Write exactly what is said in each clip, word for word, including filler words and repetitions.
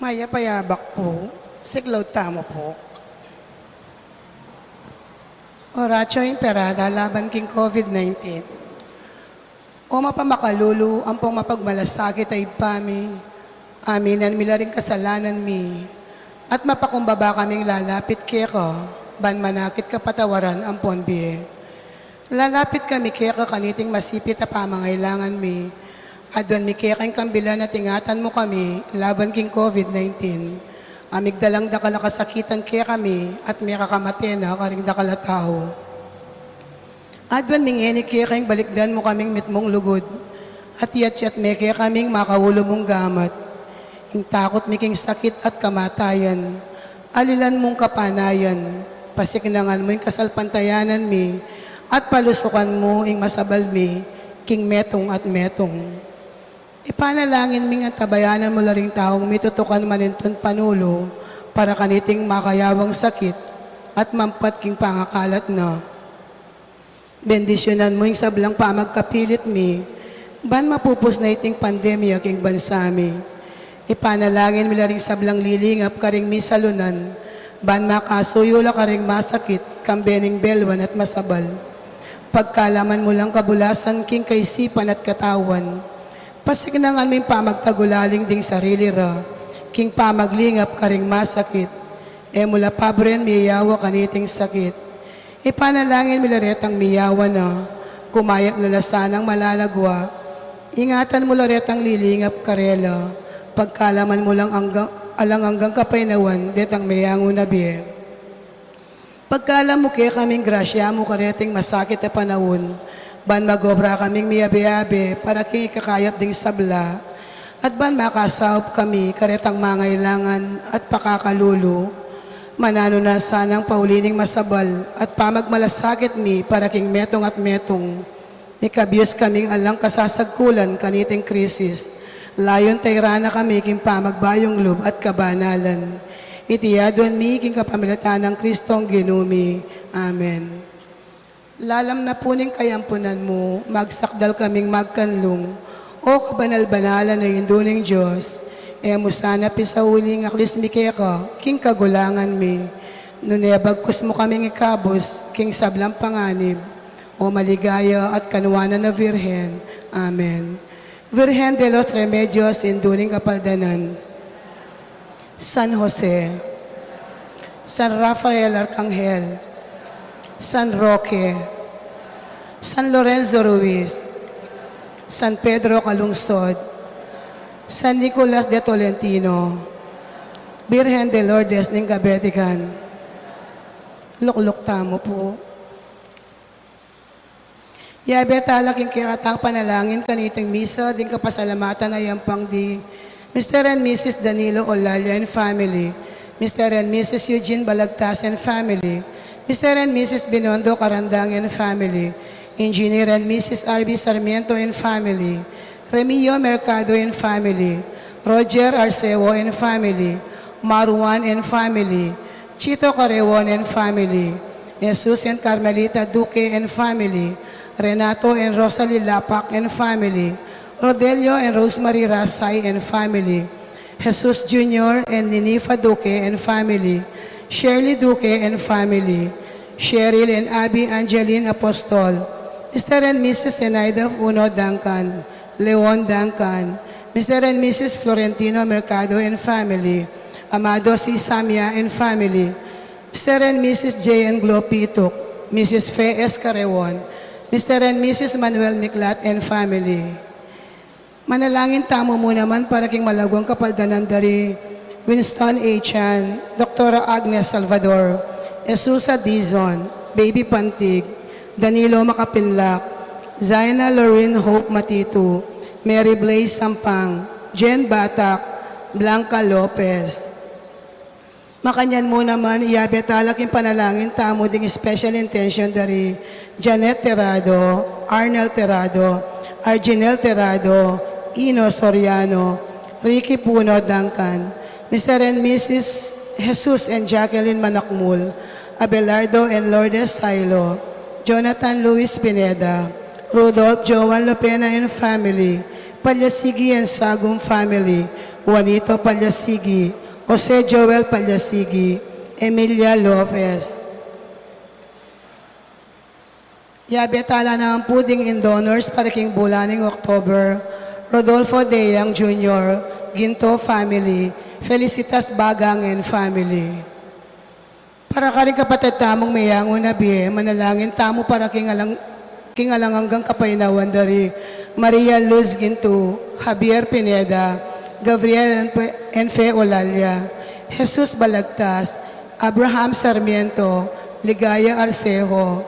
Mayap a yabak pu, siklaud tamu pu. Oratio Imperata laban king COVID nineteen. O mapamakalulu ampong mapagmalasakit a Ibpa mi, aminan mi la ring kasalanan mi, at mapakumbaba kaming lalapit keka, ban manakit kapatawaran ampon bie. Lalapit kami keka kaniting masipit a pamangailangan mi. Aduan mi keka ing kambilan at ingatan mu kami laban king COVID nineteen. A migdalang dakal a kasakitan kekami at mekakamate na karing dakal a tau. Aduan mi ngeni keka ing balikdan mu kaming mitmung lugud, at iyatyat me kekaming makaulu mung gamat. Ing takut mi king sakit at kamatayan, alilan mung kapanayan, pasiknangan mu ing kasalpantayanan mi, at palusukan mu ing masabal mi king metung at metung. Ipanalangin ming antabayanan mu la ring taung mitutukan manintun panulu para kaniting makayawang sakit at mampat king pangakalat na. Bendisyunan mu ing sablang pamagkapilit mi, ban mapupus na iting pandemya king bansa mi. Ipanalangin mi la ring sablang lilingap karing misalunan, ban makasuyu la karing masakit, kambe ning belwan at masabal. Pagkalaman mu lang kabulasan king kaisipan at katawan. Pasiknangan mu ing pamagtagulaling ding sarili ra, king pamaglingap karing masakit. E mu la pabren miyawa kaniting sakit. Ipanalangin mi la retang miyawa na, kumayap na la sanang malalagwa. Ingatan mu la retang lilingap karela, pagkalaman mu lang anggang, alang anggang kapaynawan detang meyangu na bie. Pagkalam mu kekaming grasya mu kareting masakit a panaun, ban magobra kaming miyabe-abe para king ikakayap ding sabla, at ban makasaup kami karetang mangailangan at pakakalulu. Mananu na sanang pauli ning masabal at pamagmalasakit mi para king metung at metung. Mikabyus kaming alang kasasagkulan kaniting krisis. Layun tayran na kami king pamagbayung lub at kabanalan. Iti aduan mi king kapamilatan nang Kristong Ginu mi. Amen. Lalam na pu ning kayampunan mu, magsakdal kaming magkanlung, O kabanal-banalan a Indu ning Dios, e mu sana pisauli ing aklis mi keka king kagulangan mi, nune bagkus mu kaming ikabus king sablang panganib, O maligaya at kanuanan a Virgen. Amen. Virgen de los Remedios, Indu ning Kapaldanan. San Jose, San Rafael Arkanghel, San Roque, San Lorenzo Ruiz, San Pedro Calungsod, San Nicolas de Tolentino, Virgen de Lourdes ning Kabetikan. Lukluk tamu pu. Yabe tala king kekatang panalangin kaniting misa ding kapasalamatan a yampang di Mister and Missus Danilo Olalia and family, Mister and Missus Eugene Balagtas and family, Mister and Missus Binondo Carandang and family, Engineer and Missus R B Sarmiento and family, Remio Mercado and family, Roger Arceo and family, Marwan and family, Chito Carreon and family, Jesus and Carmelita Duque and family, Renato and Rosalie Lapac and family, Rodelio and Rosemary Rasay and family, Jesus Junior and Ninifa Duque and family, Shirley Duque and family, Cheryl and Abby Angeline Apostol, Mister and Missus Zenaida Uno Duncan, Leon Duncan, Mister and Missus Florentino Mercado and family, Amado C. Samia and family, Mister and Missus J and Glo Pituk, Missus Fe S. Carreon, Mister and Missus Manuel Miklat and family. Manalangin tamu mu naman para king malagwang kapaldanan da ri Winston A. Chan, Doktora Agnes Salvador, Esusa Dizon, Baby Pantig, Danilo Makapinlak, Zaina Lorraine Hope Matitu, Mary Blaze Sampang, Jen Batak, Blanca Lopez. Makanyan mu naman, iyabe tala king panalangin tamu ding special intention da ri Janet Terrado, Arnel Terrado, Arginel Terrado, Ino Soriano, Ricky Puno Duncan, Mister and Missus Jesus and Jacqueline Manakmul, Abelardo and Lourdes Sailo, Jonathan Luis Pineda, Rudolph Joan Lopena and family, Palyasigi and Sagum family, Juanito Palyasigi, Jose Joel Palyasigi, Emilia Lopez. Yabe tala naman pu ding indonors para king bulan ning October: Rodolfo Deyang Junior, Ginto family, Felicitas Bagang and family. Para karing kapatad tamung meyangu na bie, manalangin tamu para king alang, king alang anggang kapaynawan da ri Maria Luz Ginto, Javier Pineda, Gabriel Enfe, Enfe Olalia, Jesus Balagtas, Abraham Sarmiento, Ligaya Arcejo,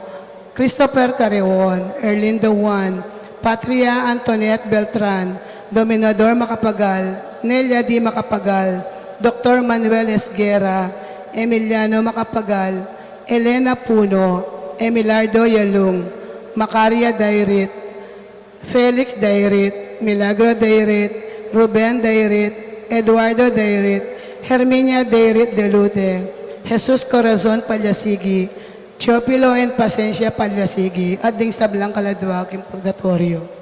Christopher Carreon, Erlindo Juan, Patria Antoinette Beltran, Dominador Macapagal, Nelia D. Macapagal, Doktor Manuel Esguerra, Emiliano Macapagal, Elena Puno, Emilardo Yalung, Macaria Dairit, Felix Dairit, Milagro Dairit, Ruben Dairit, Eduardo Dairit, Herminia Dairit Delute, Jesus Corazon Palyasigi, Teofilo and Pasencia Palyasigi, at ding sablang kaladwa king purgatoryo.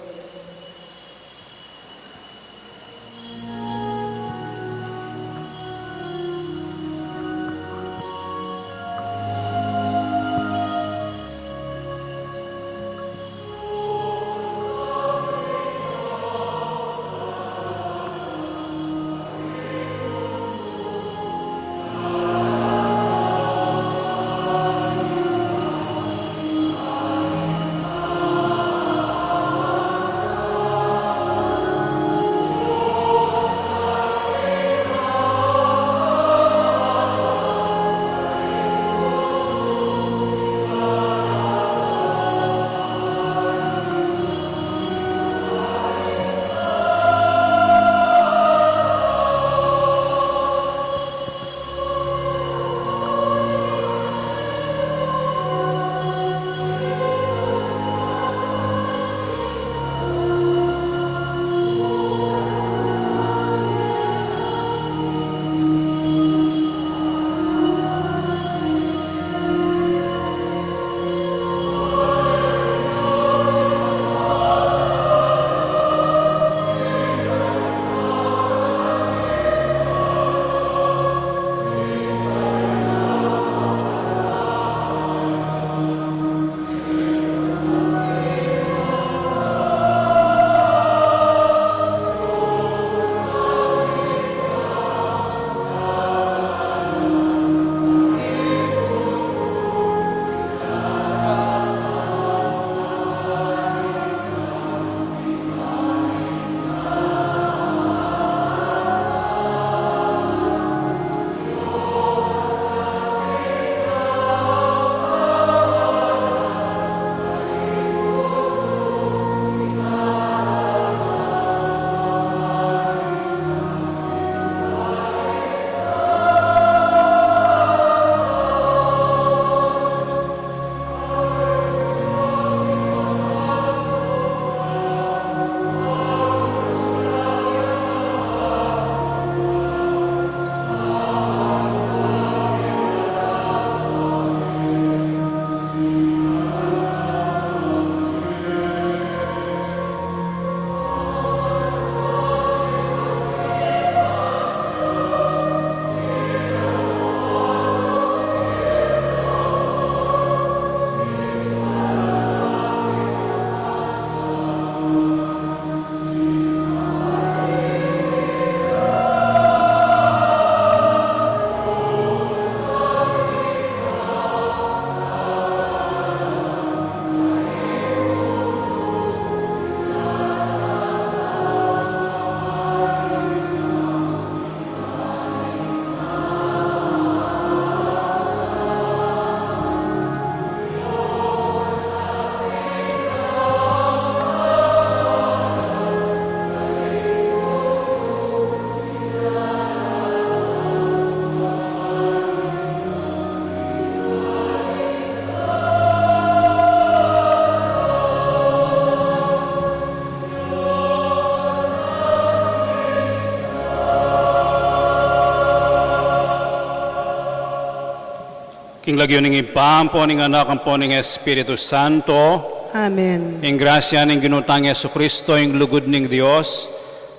King lagyu ning Ibpa, ampo ning Anak, ampo ning Espiritu Santo. Amen. Ing grasya ning Ginu tang Jesucristo, ing lugud ning Dios,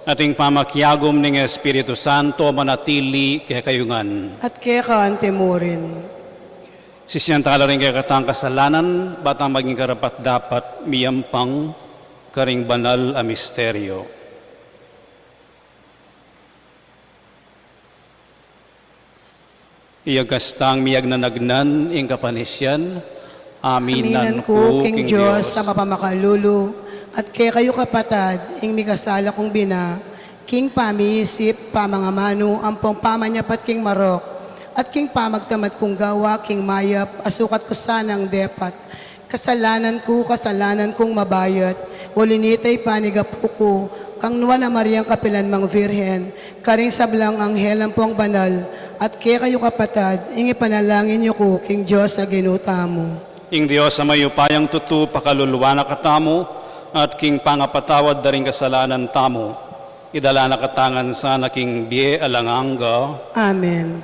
At ing pamakiagum ning Espiritu Santo manatili kekayu ngan. At keka anti murin. Sisian tala ring kekatang kasalanan, ba tang maging karapat-dapat miyampang karing banal a misteryo. Iyagas tang miyagnanagnan ing kapanisian, aminan ku king Dios a mapamakalulu, at kekayu kapatad, ing mikasala kung bina, king pamiisip, pamangamanu, ampong pamanyapat king marok, at king pamagtamad kung gawa king mayap, a sukat ku sanang depat. Kasalanan ku, kasalanan kung mabayat, uli nita ipanigapu ku kang Nuan a Mariang kapilan mang Virgen, karing sablang anghel ampong banal, at kekayu kapatad, ing ipanalangin yu ku king Dios a Ginu tamu. Ing Dios a mayupayang tutu pakaluluan na katamu, at king pangapatawad da ring kasalanan tamu, idala na katamu ngan sana king bie alang angga. Amen.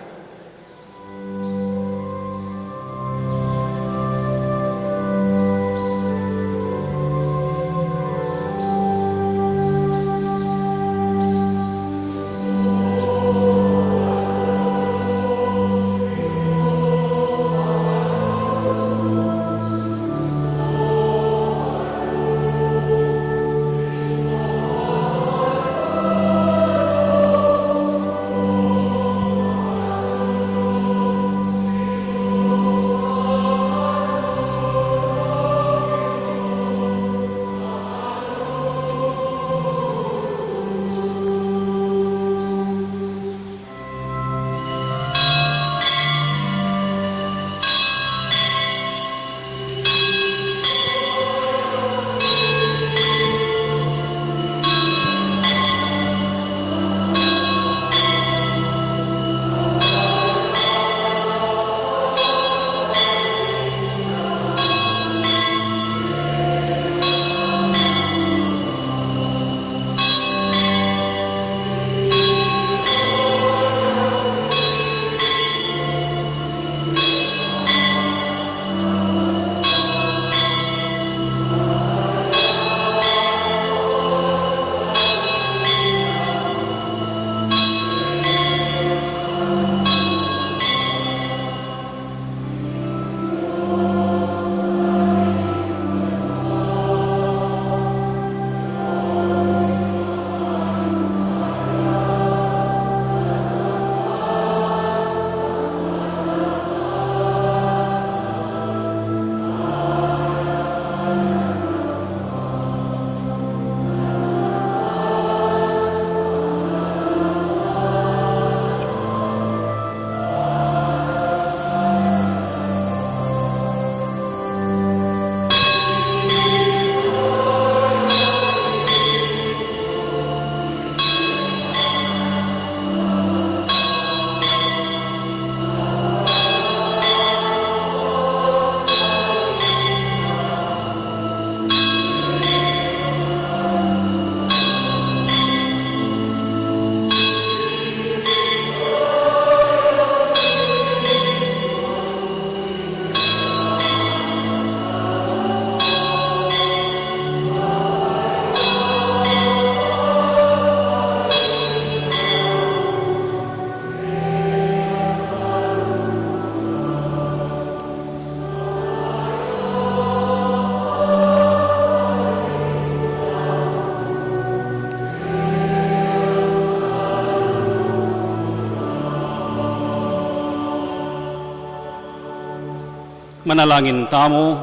Manalangin tamu.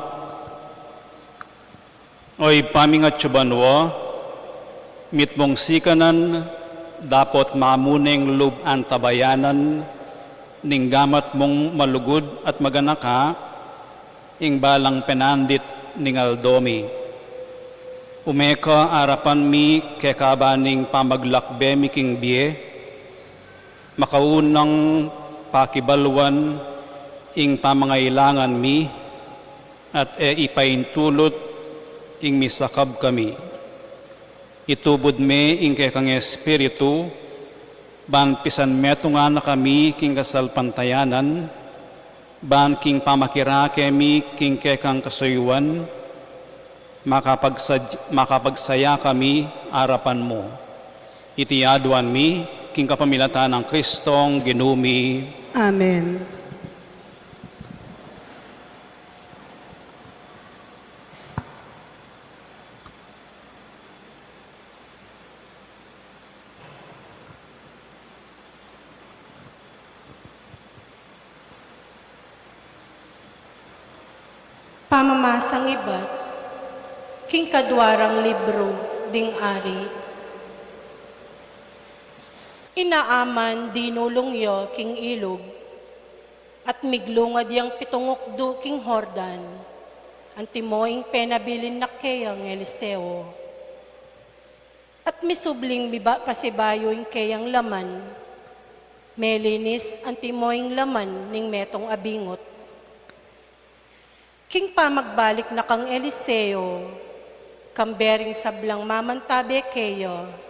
O Ibpa ming atsu banua, mitmung sikanan dapot mamuneng lub antabayanan ning gamat mung malugud at maganaka, ing balang penandit ning aldo mi. Ume ka arapan mi keka ban ning pamaglakbe mi king bie, makaunang pakibaluan ing pamangailangan mi, at e ipaintulut ing misakab kami. Itubud me ing kekang Espiritu, ban pisanmetungan na kami king kasalpantayanan, ban king pamakirake mi king kekang kasuyuan, makapagsad-, makapagsaya kami arapan mu. Iti aduan mi, king kapamilatan nang Kristong Ginu mi. Amen. Pamamasang ibat king kaduarang libru ding Ari. I Naaman dinulung ya king ilug, at miglungad yang pitung ukdu king Jordan, antimo ing penabilin na keyang Eliseo. At misubling miba pasibayu ing keyang laman, melinis antimo ing laman ning metung a bingut. King pamagbalik na kang Eliseo, kambe ring sablang mamantabe keya,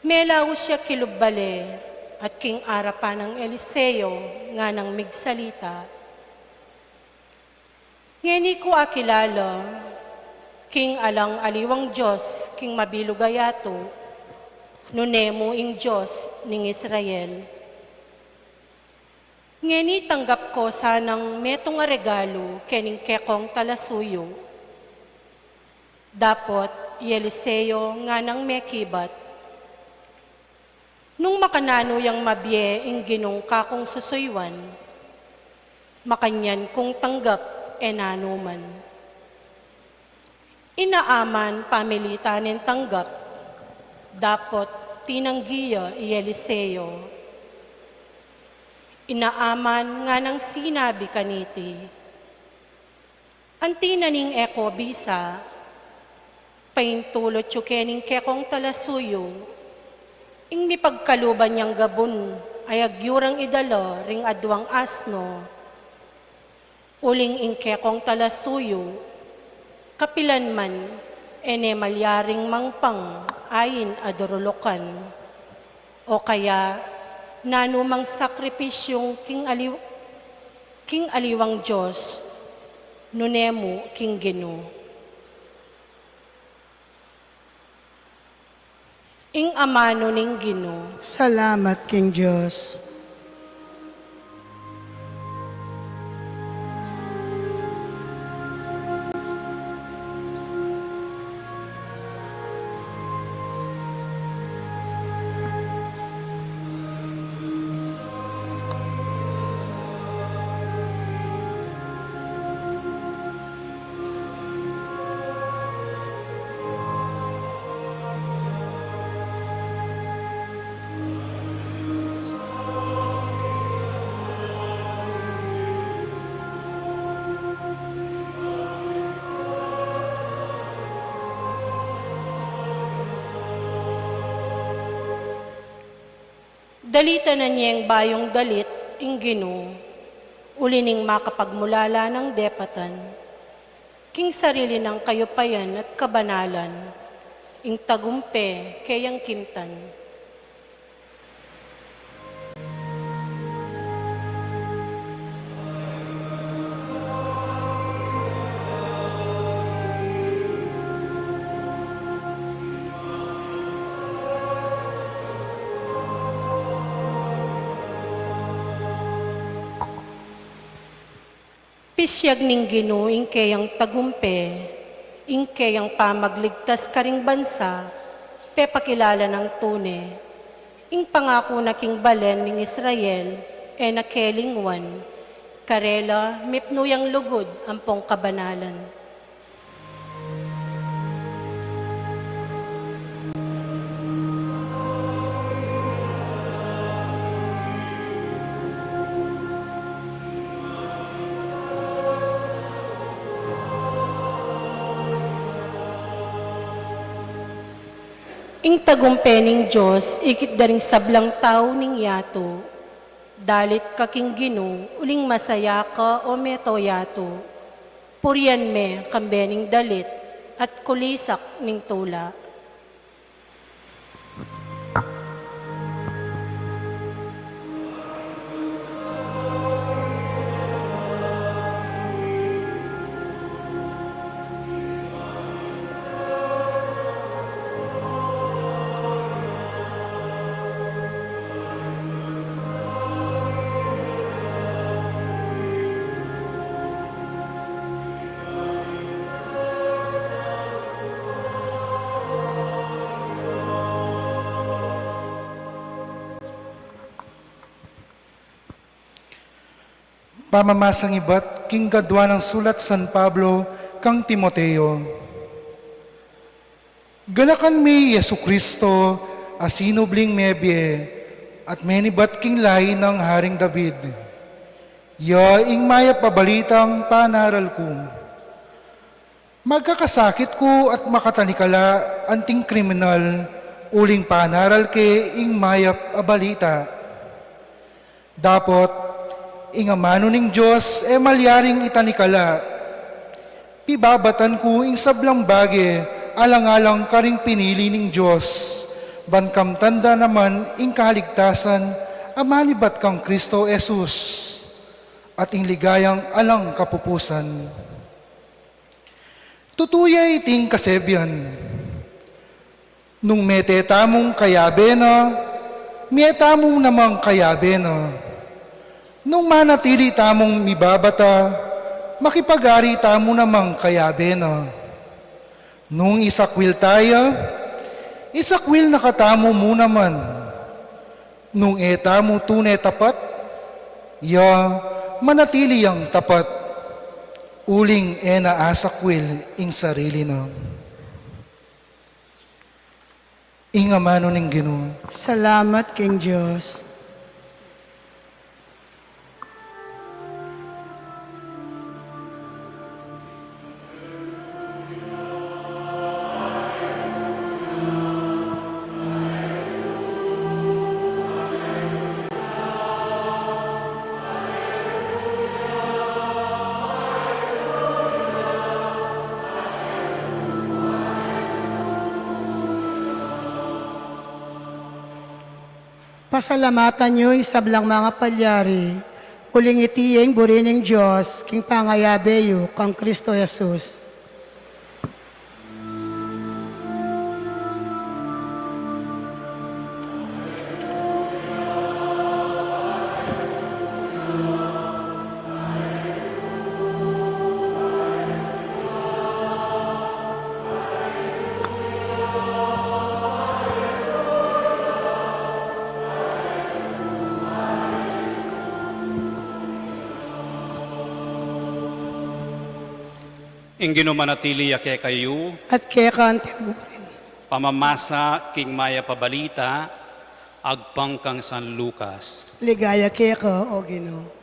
melaus ya kilub bale, at king arapan nang Eliseo nganang migsalita. Ngeni ku akilala king alang aliwang Dios king mabilug a yatu, nune mu ing Dios ning Israel. Ngeni tanggap ko sanang metung a regalu kening kekong talasuyu. Dapot i Eliseo nganang mekibat, nung makananu yang mabie ing Ginung kakung susuyuan, makanyan kung tanggap e nanu man. I Naaman pamilitan neng tanggap, dapot tinanggi ya i Eliseo. I Naaman nganang sinabi kaniti, anti na ning e ko bisa, paintulut yu kening kekong talasuyu ing mipagkaluban yang gabun a yagyurang idala ring aduang asno. Uling ing kekong talasuyu, kapilan man, e ne malyaring mangpang ain a durulukan, o kaya nanumang sakripisyung king aliw-, king aliwang Dios, nune mu king Ginu. Ing amanu ning Ginu. Salamat king Dios. Dalitan na neng bayung dalit ing Ginu, uli ning makapagmulala nang depatan, king sarili nang kayupayan at kabanalan, ing tagumpe keyang kimtan. Pisyag ning Ginu ing keyang tagumpe, ing keyang pamagligtas karing bansa, pepakilala nang tune. Ing pangaku na king balen ning Israel, e na kelingwan, karela mipnu yang lugud ampong kabanalan. Ing tagumpe ning Dios ikit da ring sablang tau ning yatu. Dalit ka king Ginu, uling masaya ka, o meto yatu. Purian me kambe ning dalit at kulisak ning tula. Pamamasang ibat king gadwa nang sulat San Pablo kang Timoteo. Ganakan mi Jesu-Cristo, a sinubling mebie, at menibat king lahi nang Haring David. Ya ing mayap a balitang panaral ku. Magkakasakit ku at makatanikala anting kriminal, uling panaral ke ing mayap a balita. Dapot, ing amanu ning Dios e malyaring itanikala. Pibabatan ku ing sablang bage alang-alang karing pinili ning Dios, ban kamtan da naman ing kaligtasan a manibat kang Cristo Jesus, at ing ligayang alang kapupusan. Tutu ya iting kasebian. Nung mete tamung kayabe na, mie tamu namang kayabe na. Nung manatili tamung mibabata, makipag-ari tamu namang kayabe na. Nung isakwil taya, isakwil na katamu mu naman. Nung e tamu tune tapat, ya manatili yang tapat, uling e na asakwil ing sarili na. Ing amanu ning Ginu. Salamat king Dios. Pasalamatan yu ing sablang mangapalyari, uling iti ya ing buri ning Dios, king pangayabe yu kang Cristo Jesus. Ing Ginu manatili ya kekayu. At keka antimurin. Pamamasa king mayap a balita, agpang kang San Lucas. Ligaya keka, O Ginu.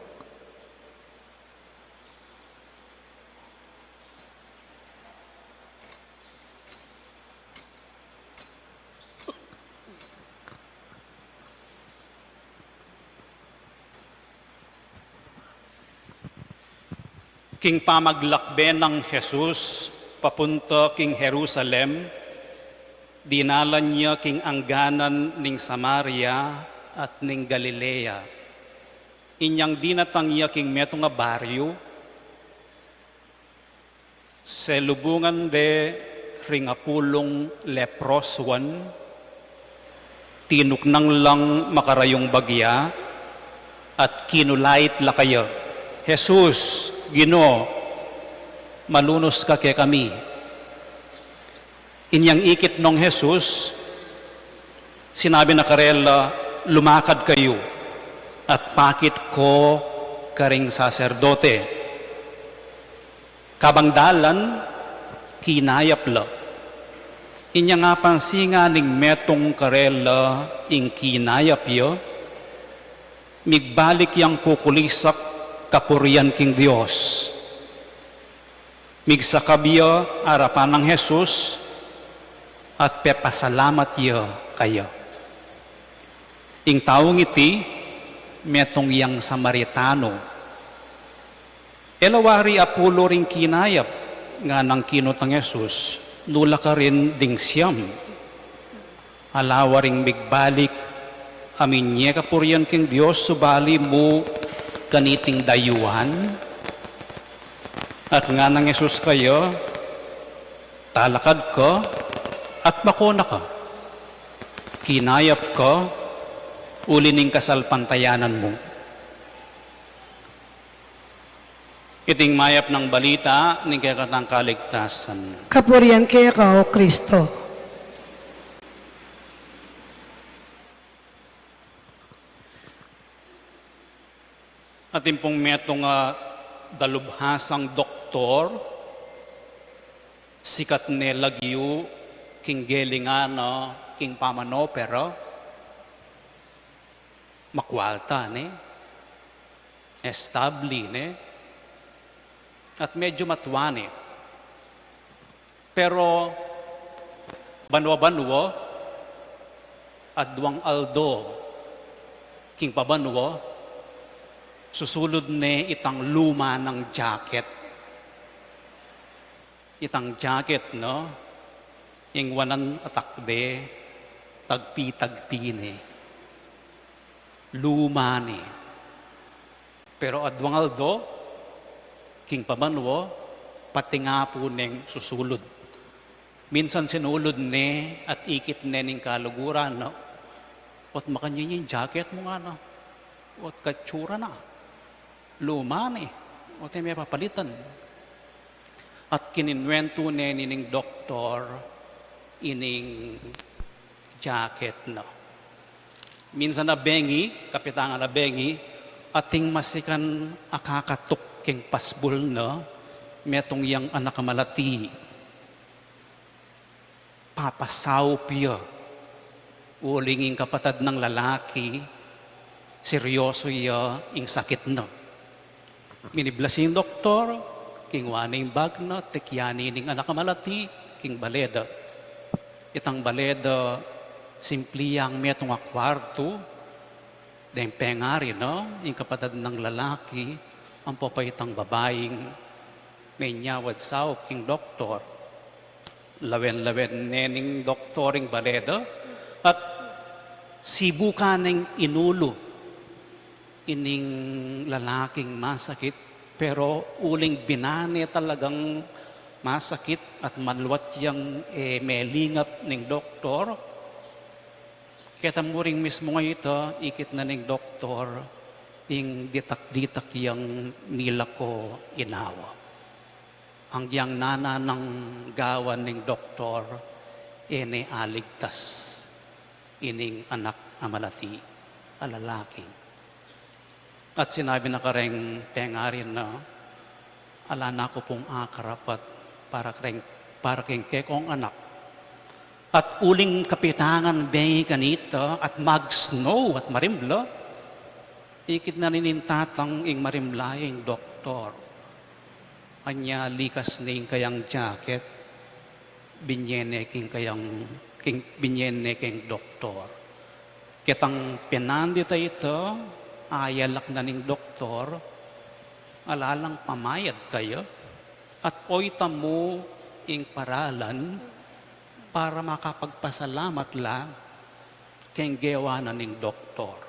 King pamaglakbe nang Jesus papunta king Jerusalem, dinalan ya king angganan ning Samaria at ning Galilea. Inyang dinatang ya king metung a baryu, selubungan de ring apulung leprosuan, tinuknang lang makarayung bagya, at kinulait la kaya, "Jesus, Ginu, malunus ka kekami." Inyang ikit nong Jesus, sinabi na karela, "Lumakad kayu at pakit ko karing saserdote." Kabang dalan, kinayap la. Inyang apansin ning metung karela ing kinayap ya, migbalik yang kukulisak kapurian king Dios. Migsakab ya arapan nang Jesus at pepasalamat ya kaya. Ing taung iti, metung yang Samaritano. E la wari apulu ring kinayap, nganang kinutang Jesus, "Nu la karin ding siam?" Ala waring migbalik a minye kapurian king Dios, subali mu kaniting dayuan? At nganang Jesus kaya, "Talakad ka at makona ka. Kinayap ka uli ning kasalpantayanan mu." Iting mayap nang balita ning kekatang kaligtasan. Kapurian keka, O Kristo. Atin pung metung a dalubhasang doktor, sikat ne lagyu king gelingan na king pamanopera, makwalta ne, establi ne, at medyu matua ne. Pero banwa-banwa, adwang aldo king pabanwa, susulud ne itang luma nang jacket. Itang jacket, no? Ing wanan atak de, tagpi-tagpi ne. Luma ne. Pero adwang aldo, king pabanwa, patingapu neng susulud. Minsan sinulud ne at ikit ne ning kaluguran, no? Ot makanyan ing jacket mu ngana. Ot katsura na. Luma ne. Ot e me papalitan. At kininwentu ne nining doktor ining jacket na. Minsan a bengi, kapitangan a bengi, ating masikan a kakatuk king pasbul na, metung yang anak a malati. Papasaup ya. Uling ing kapatad nang lalaki, seryoso ya ing sakit na. Miniblas ing doktor, kingwa ne ing bag na, tikyan ne ning anak a malati king bale da. Itang bale da, simpli yang metung a kwartu, deng pengari na ing kapatad nang lalaki, ampo pa itang babaing menyawad saup king doktor. Lawen-lawen ne ning doktor ing bale da, at sibukan neng inulu ining lalaking masakit, pero uling binan ne talagang masakit at maluat yang, eh, melingap ning doktor, keta mu ring mismung a ita, ikit na ning doktor ing ditak-ditak yang milako inawa. Agyang nana nang gawan ning doktor, e ne aligtas ining anak a malati a lalaki. At sinabi na kareng pengari na, "Ala na ku pung akarapat para kareng, para keng kekong anak. At uling kapitangan bengi kanita at mag-snow at marimla, ikit na ning tatang ing marimla ing doktor." Anya likas ne ing kayang jacket, binye ne king kayang, king, binye ne king doktor. Ketang pinandit a ita, ayalak na ning doktor, "Ala lang pamayad kaya, at oytan mu ing paralan para makapagpasalamat la keng gewa na ning doktor."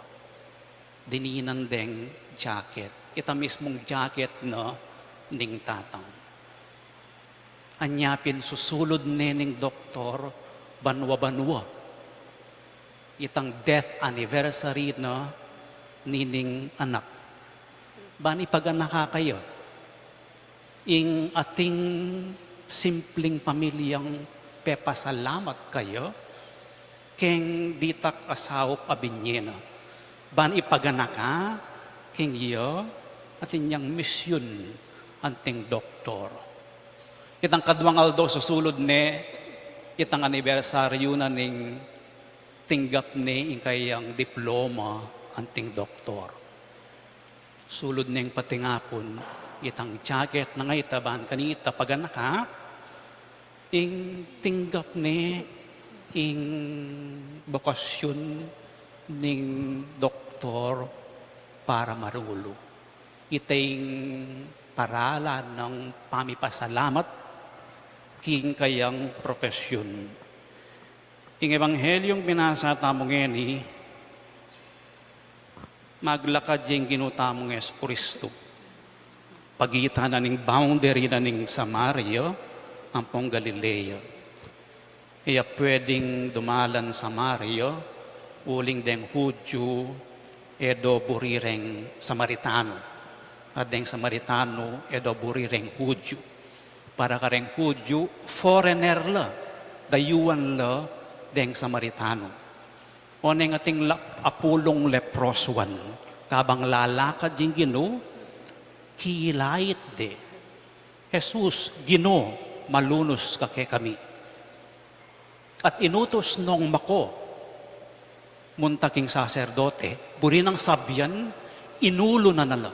Dininan deng jacket. Ita mismung jacket na ning tatang. Anya pin susulud ne ning doktor banwa-banwa itang death anniversary na nining anak. Ban ipaganaka kaya ing ating simpling pamilyang pepasalamat kaya keng ditak a saup a binye na. Ban ipaganaka keng iya atin yang misyun anting doktor. Itang kadwang aldo susulud ne itang anibersaryu na ning tinggap ne ing kayang diploma anting doktor. Sulud neng patingapun itang jacket nang ita ban kanita paganaka, ing tinggap ne ing bokasyun ning doktor para marulu. Ita ing paralan nang pamipasalamat king kayang propesyun. Ing ebanghelyung binasa tamu ngeni, maglakad ya ing Ginu tamung Jesukristu, pagitan na ning boundary na ning Samaria ampong Galilea. E ya pwedeng dumalan Samaria, uling deng Hudyu e do buri reng Samaritano, at deng Samaritano e do buri reng Hudyu. Para kareng Hudyu, foreigner la, dayuan la deng Samaritano. Oneng ating la-, apulung leprosuan, Kabang lalakad ing Ginu, kilait de, "Jesus, Ginu, malunus ka kekami." At inutus nong mako, munta king saserdote, buri nang sabian, inulu na na la.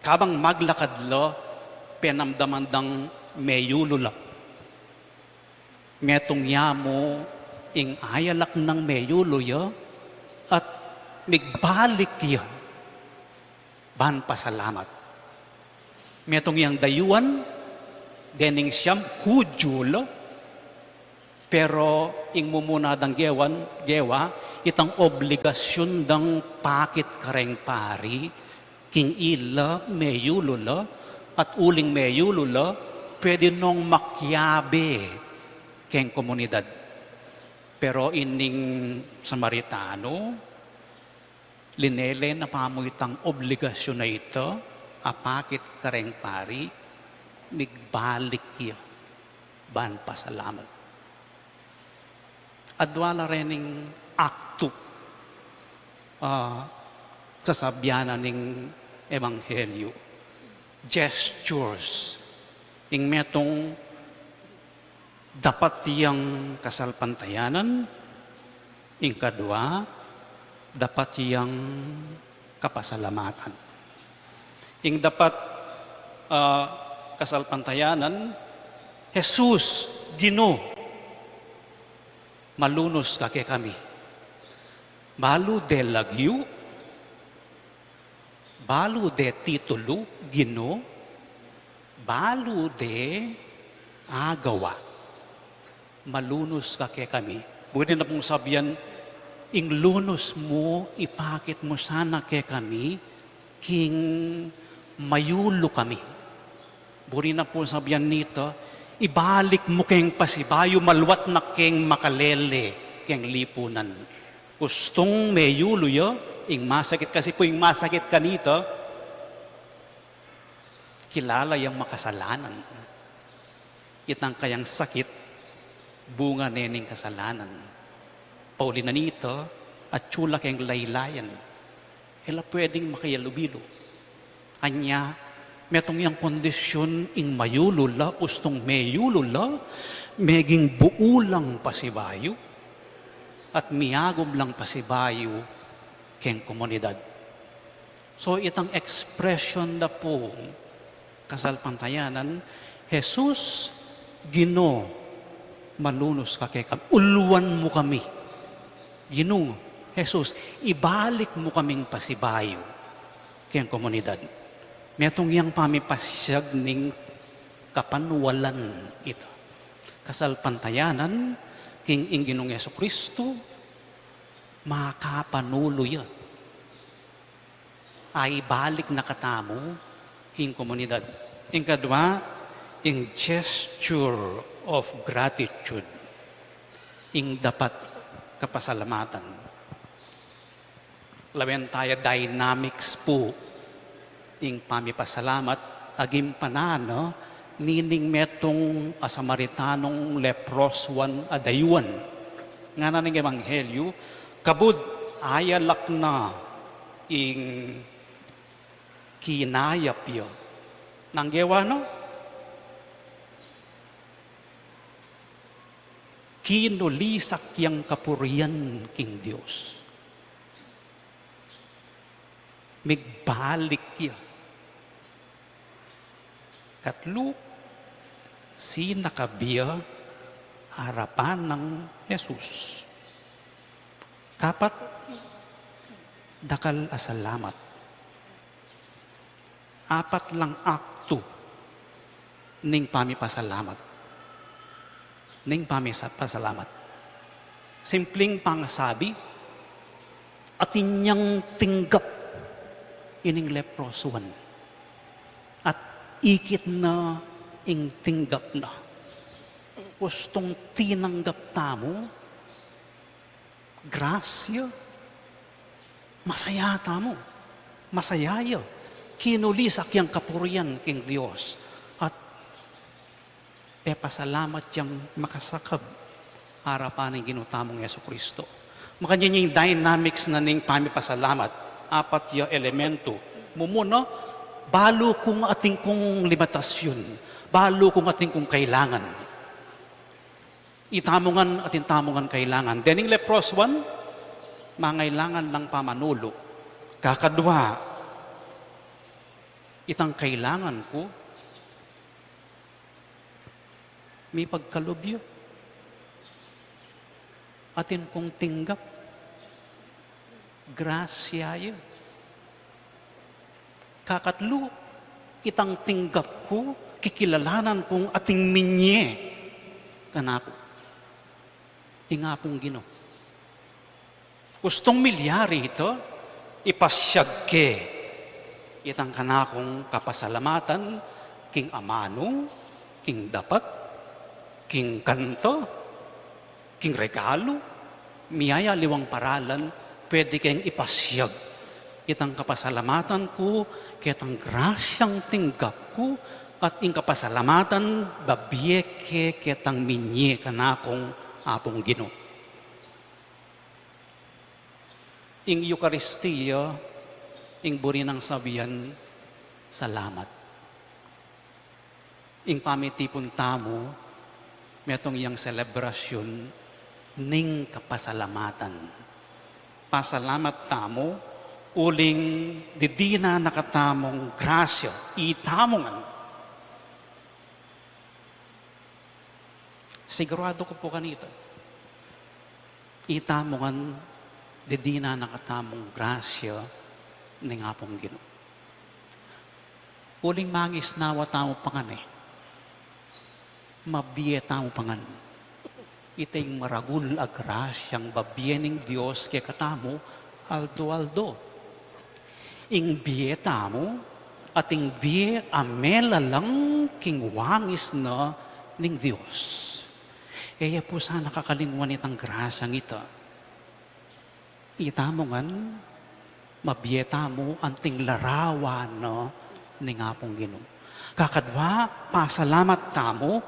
Kabang maglakad la, penamdaman dang meyulu la. Metung ya mu ing ayalak nang meyulu ya, at migbalik ya ban pasalamat. Metung yang dayuan, dening siam, Hudyu la, pero ing mumuna dang gewan, gewa, itang obligasyun dang pakit kareng pari, king ila meyulu la, at uling meyulu la, pwede nong makiabe keng komunidad. Pero ining Samaritano, linele na pa mu itang obligasyun a ita, a pakit kareng pari, migbalik ya ban pasalamat. Adwa la rening aktu, ah, sasabian na ning ebanghelyu. Gestures. Ing metung dapat yang kasalpantayanan, ing kadwa, dapat yang kapasalamatan. Ing dapat, ah, kasalpantayanan, "Jesus, Ginu, malunus ka kekami." Balu de lagyu, balu de titulu, Ginu, balu de agawa. "Malunus ka kekami." Pwede na pung sabian, ing lunus mu, ipakit mu sana kekami, king mayulu kami. Buri na pung sabian nita, ibalik mu keng pasibayu, maluat na keng makalele keng lipunan. Ustung meyulu ya, ing masakit kasi pu, ing masakit kanita, kilala yang makasalanan. Itang kayang sakit, bunga ne ning kasalanan. Pauli na nita, atyu la keng laylayan. E la pwedeng makialubilu. Anya, metung yang kondisyun ing mayulu la, ustung meyulu la, meging buu lang pasibayu, at miagum lang pasibayu keng komunidad. So, itang ekspresyon da pung kasalpantayanan, "Jesus, Ginu, malunus ka kekami. Uluan mu kami. Ginu, Jesus, ibalik mu kaming pasibayu keng komunidad." Metung yang pamipasiag ning kapanwalan ita. Kasalpantayanan, king ing Ginung Jesucristo, makapanulu ya. Aibalik na katamu king komunidad. Ing kadwa, ing gesture of gratitude, ing dapat kapasalamatan. Lawen taya dynamics pu ing pamipasalamat, agimpan na nining metung a Samaritanong leprosuan a dayuan. Ngana ning ebanghelyu, kabud ayalak na ing kinayap ya. Nung gewa na, kinulisak yang kapurian king Dios. Migbalik ya. Katlu, sinakab ya arapan nang Jesus. Kapat, dakal a salamat. Apat lang aktu ning pamipasalamat. Ning pamisa-, pasalamat. Simpleng pangasabi, atin yang tinggap ining leprosuan. At ikit na ing tinggap na. Ustung tinanggap tamu, grasya, masaya tamu. Masaya ya. Kinulisak yang kapurian king Dios. At pepasalamat yang makasakab arapan ning Ginu tamung Jesucristo. Makanyan ing dynamics na ning pamipasalamat. Apat ya elemento. Mumuna, balu kung atin kung limitasyun, balu kung atin kung kailangan. Itamu ngan, atin tamu ngan kailangan. Dening leproswan, mangailangan lang pamanulu. Kakadwa, itang kailangan ku, mipagkalub ya. Atin kung tinggap. Grasya ya. Kakatlu, itang tinggap ku, kikilalanan kung atin minie kanaku ing Apung Ginu. Ustung milyari ita, ipasyag ke itang kanakung kapasalamatan king amanu, king dapat, king kanta, king regalu, miyayaliwang paralan, pwede keng ipasyag itang kapasalamatan ku ketang grasyang tinggap ku, at ing kapasalamatan babie ke ketang minie kanakung Apung Ginu. Ing Eukaristia, ing buri nang sabian, salamat. Ing pamitipun tamu, metung yang selebrasyun ning kapasalamatan. Pasalamat tamu, uling didinan na katamung grasya, itamu ngan. Sigurado ku pu kanita, itamu ngan didinan na katamung grasya ning Apung Ginu. Uling mangisnawa tamu pa ngan e. Mabie tamu pa ngan. Ita ing maragul a grasyang babie ning Dios kekatamu aldo-aldo. Ing bie tamu, ating bie a melalang king wangis na ning Dios. E ya pu sana kakalingwan itang grasyang ita. Itamu ngan, mabie tamu anting larawan na ning Apung Ginu. Kakadwa, pasalamat tamu,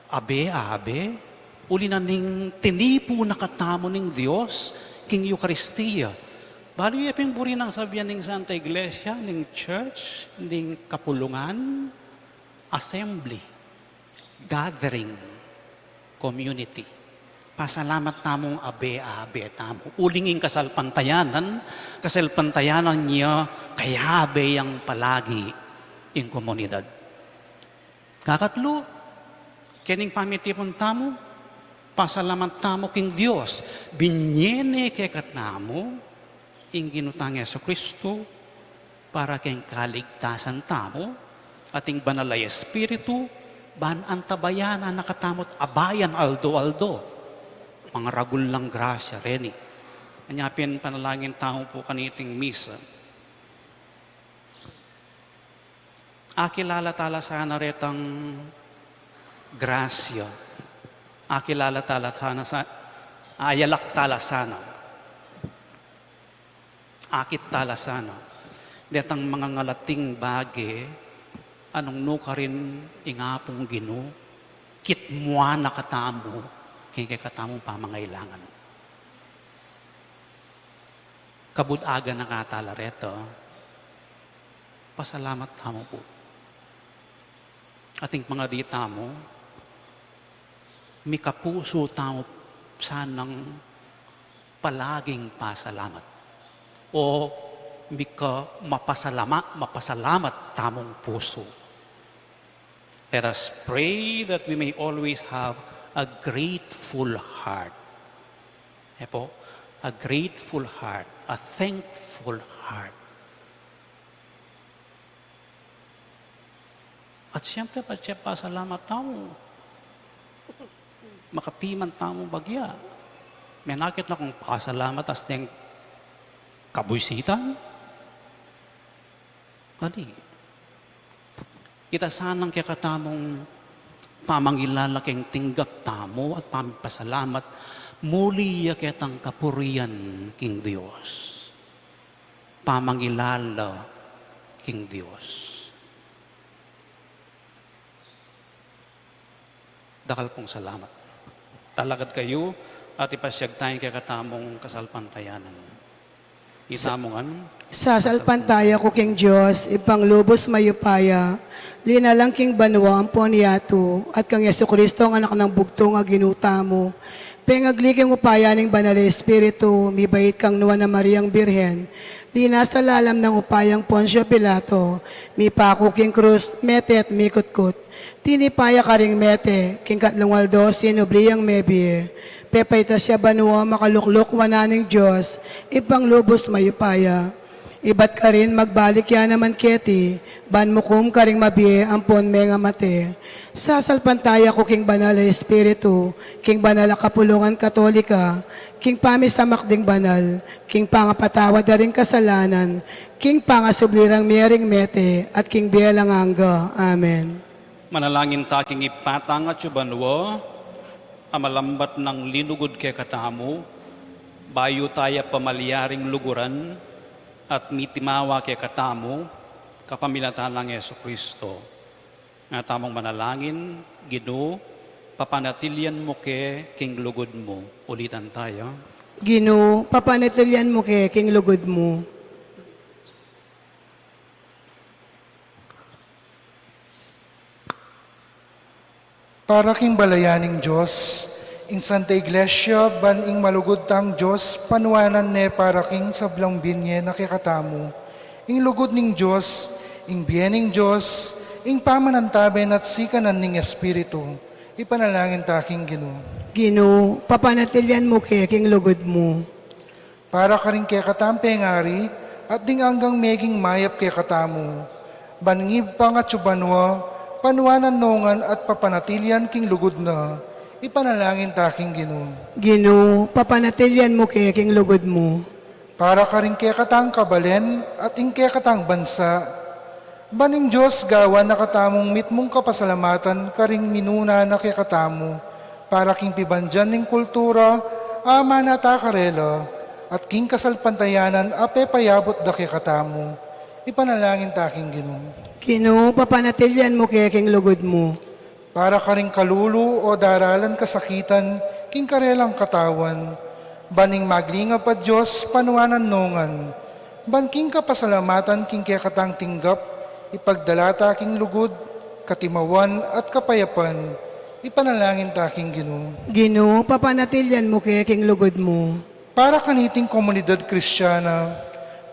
abe-abe, uli na ning tinipu na katamu ning Dios king Eukaristia. Balu ye pin buri nang sabian ning Santa Iglesia, ning church, ning kapulungan, assembly, gathering, community. Pasalamat tamung abe-abe tamu. Uling ing kasalpantayanan, kasalpantayanan ya kayabe yang palagi ing komunidad. Kakatlu, kening pamitipun tamu, pasalamat tamu king Dios. Binie ne kekatamu ing Ginu tang Jesucristo, para keng kaligtasan tamu, at ing Banal a Espiritu, ban antabayanan na katamu't abayan aldo-aldo. Mangaragul lang grasya reni. Anya pin panalangin tamu pu kaniting misa. Akilala tala sana retang grasya. Akilala tala sana sa, ayalak tala sana. Akit tala sana detang mangangalating bage, a nung nukarin ing Apung Ginu, kitmuan na katamu king kekatamung pamangailangan. Kabud aga na ka tala reta, pasalamat tamu pu. Ating pangadi tamu, mikapusu tamu sanang palaging pasalamat. O mika mapasalama-, mapasalamat tamung pusu. Let us pray that we may always have a grateful heart. E po, a grateful heart, a thankful heart. At siyempre, patse pasalamat tamu. Makatiman tamu bagya. Menakit na kung pasalamat as deng kabuisitan. Kadi, ita sanang kekatamung pamangilala keng tinggap tamu at pamipasalamat, muli ya ketang kapurian king Dios. Pamangilala king Dios. Dakal pung salamat. Talakad kayu at ipasyag taya ing kekatamung kasalpantayanan. Itamu ngan. Sasalpantaya ku king Dios, Ibpang lubus mayupaya, linalang king banua ampon yatu, at kang Jesucristo, ang Anak nang bugtung a Ginu tamu, pengagli king upaya ning Banal a Espiritu, mibait kang Nuan a Mariang Birhen, linasa lalam nang upayang Poncio Pilato, mipaku king krus, mete at mikutkut, tinipa ya karing mete, king katlung aldo sinubli yang mebie. Pepaitas ya banua, makalukluk wanan ning Dios, Ibpang lubus mayupaya. Ibat karin magbalik ya naman keti, ban mukum karing mabie ampon mengamate. Sasalpantaya ku king Banal a Espiritu, king Banal a Kapulungan Katolika, king pamisamak ding banal, king pangapatawad da ring kasalanan, king pangasubli rang mie ring mete, at king bie alang angga. Amen. Manalangin ta king Ibpa tang atsu banua, a malambat nang linugud kekatamu, bayu ta ya pamalyaring luguran, at mitimawa kekatamu, kapamilatan nang Jesucristo. Nga tamung manalangin, Ginu, papanatilian mu ke king lugud mu. Ulitan taya. Ginu, papanatilian mu ke king lugud mu. Para king balayan ning Dios, ing Santa Iglesia, ban ing malugud tang Dios, panuanan ne para king sablang binye na kekatamu. Ing lugud ning Dios, ing bie ning Dios, ing pamanantabe na at sikanan ning Espiritu, ipanalangin ta king Ginu. Ginu, papanatilian mu ke king lugud mu. Para karing kekatang pengari, at ding anggang meging mayap kekatamu. Ban ing Ibpang atsu banua, panuanan no ngan at papanatilian king lugud na, ipanalangin ta king Ginu. Ginu, papanatilian mu ke king lugud mu. Para karing kekatang kabalen, at ing kekatang bansa, ban ing Dios gawan na katamung mitmung kapasalamatan karing minuna na kekatamu, para king pibandian ning kultura, a manata karela, at king kasalpantayanan a pepayabut da kekatamu. Ipanalangin ta king Ginu. Ginu, papanatilian mu ke king lugud mu. Para karing kalulu o daralan kasakitan, king karelang katawan, ban ing maglingap a Dios, panuanan no ngan, ban king kapasalamatan king kekatang tinggap, ipagdala ta king lugud, katimawan, at kapayapan, ipanalangin ta king Ginu. Ginu, papanatilian mu ke king lugud mu. Para kaniting komunidad Kristiana,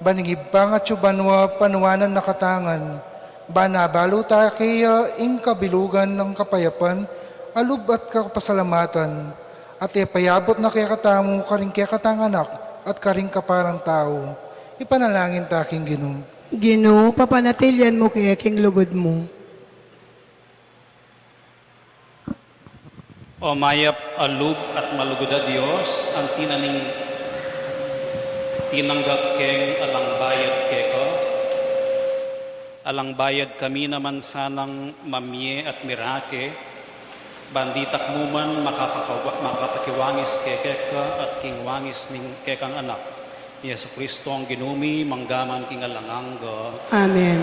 ban ing Ibpang atsu banua, panuanan na kata ngan, ban abalu ta keya ing kabilugan nang kapayapan, a lub at kapasalamatan, at ipayabut na kekatamu karing kekatang anak at karing kaparang tau, ipanalangin ta king Ginu. Ginu, papanatilian mu ke king lugud mu. O mayap a lub at malugud a Dios, anti na ning tinanggap keng alang bayad keka, alang bayad kami naman sanang mamie at mirake, ban ditak mu man makapakawa-, makapakiwangis keka at king wangis ning kekang Anak, Jesucristo, ing Ginu mi, mangga man king alang angga. Amen.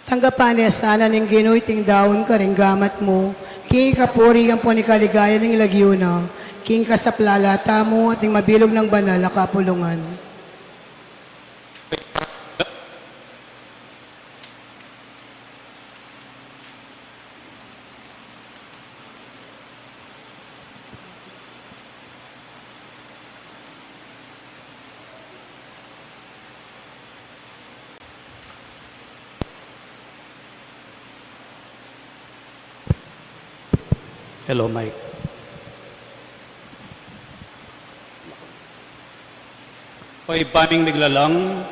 Tanggapan na sana ning Ginu iting daun karing gamat mu, king kapurian ampon king kaligayan ning lagyu na, king kasaplalan tamu at ning mabilug nang banal a kapulungan. Hello, Mike. O Ibpa ming miglalang,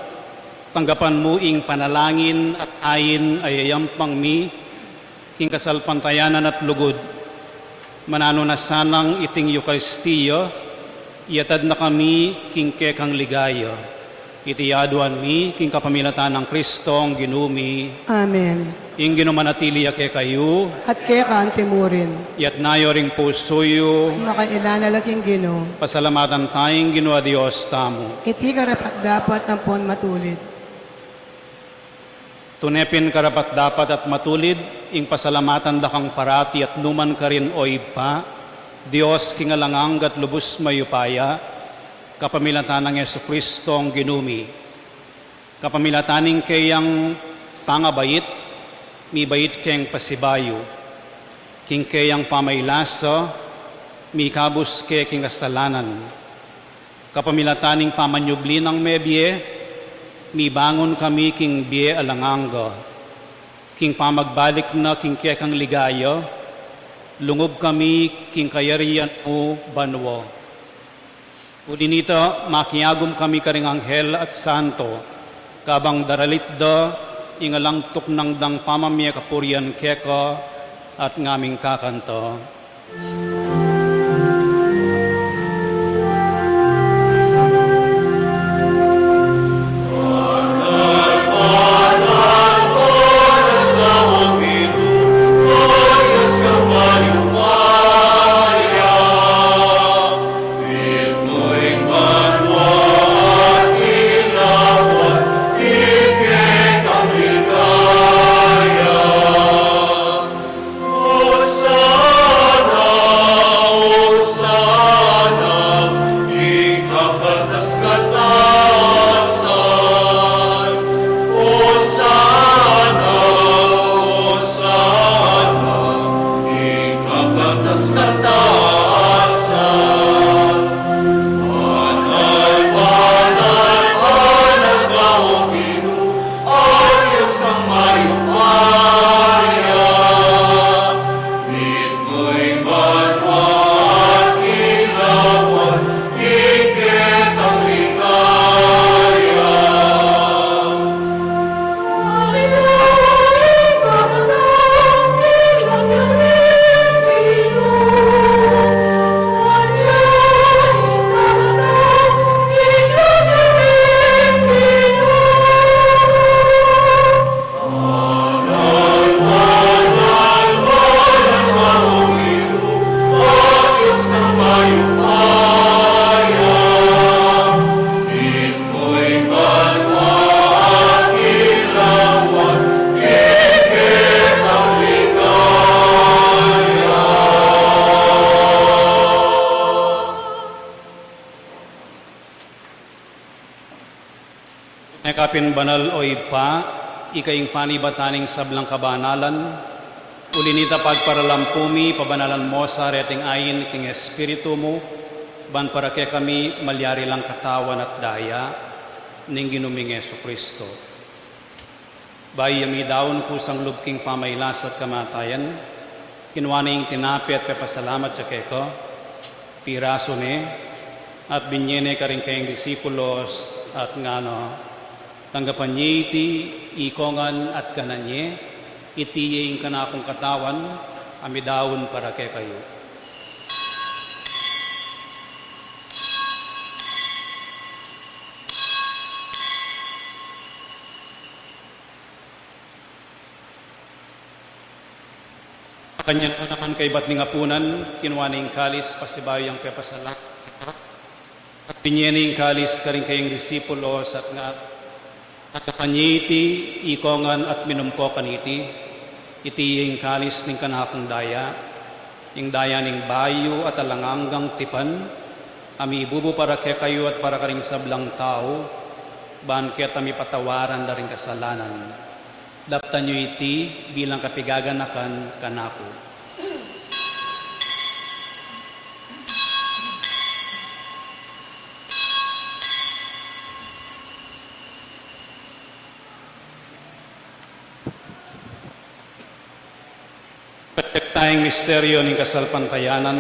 tanggapan mu ing panalangin at ain a yayampang mi king kasalpantayanan at lugud. Mananu na sanang iting Eukaristia, iyatad na kami king kekang ligaya. Iti aduan mi king kapamilatan nang Kristong Ginu mi. Amen. Ing Ginu manatili ya kekayu. At keka antimurin. Iyatas yu ring pusu yu. Makailan na la king Ginu. Pasalamatan taya ing Ginu a Dios tamu. Iti karapat-dapat ampon matulid. Tune pin karapat-dapat at matulid ing pasalamatan da kang parati at nukarin man, o Ibpa, Dios king alang angga at lubus mayupaya, kapamilatan nang Jesukristong Ginu mi. Kapamilatan ning keyang pangabait, mibait keng pasibayu. King keyang pamailasa, mikabus ke king kasalanan. Kapamilatan ning pamanyubli nang mebie, mibangun kami king bie alang angga. King pamagbalik na king kekang ligaya, lungub kami king kayarian mu banua. Uli nita, makiagum kami karing anghel at santo, kabang daralit da ing alang tuknang dang pamamie kapurian keka at ngaming kakanta. Osana, Osana, king kakartas katasan. Osana, Osana, king kakartas katasan. Banal, banal, banal ka, O Ginu, Agios kang mayupaya, mitmu ing banua at king lagyu, king kekang ligaya. Ika pin banal, o Ibpa, ika ing panibatan ning sablang kabanalan. Uli nita, pagparalampu mi, pabanalan mo sa reting ain king Espiritu mu, ban para kekami malyari lang katawan at daya ning Ginu ming Jesucristo. Bayu ya midaun kusang lub king pamailas at kamatayan, kinua ne ing tinape at pepasalamat ya keka, pirasu ne, at binye ne karing kayang disipulos, at ngana, tanggapan ye iti ikongan at kanan ye, iti ya ing kanakung katawan, a midaun para kekayu. Makanyan mu naman kaybat ning apunan, kinua ne ing kalis, pasibayu yang pepasalamat, Binie ne ing kalis karing kayang disipulos at ngana, Tanggapan ye iti, ikong ngan at minum ko kaniti, iti ing kalis ning kanakung daya, ing daya ning bayu at alang anggang tipan, a mibubu para kekayu at para karing sablang tau, ban keta mipatawaran da ring kasalanan. Daptan yu iti bilang kapigaganakan kanaku. Pagtakda ing misteryo ning kasalpantayanan.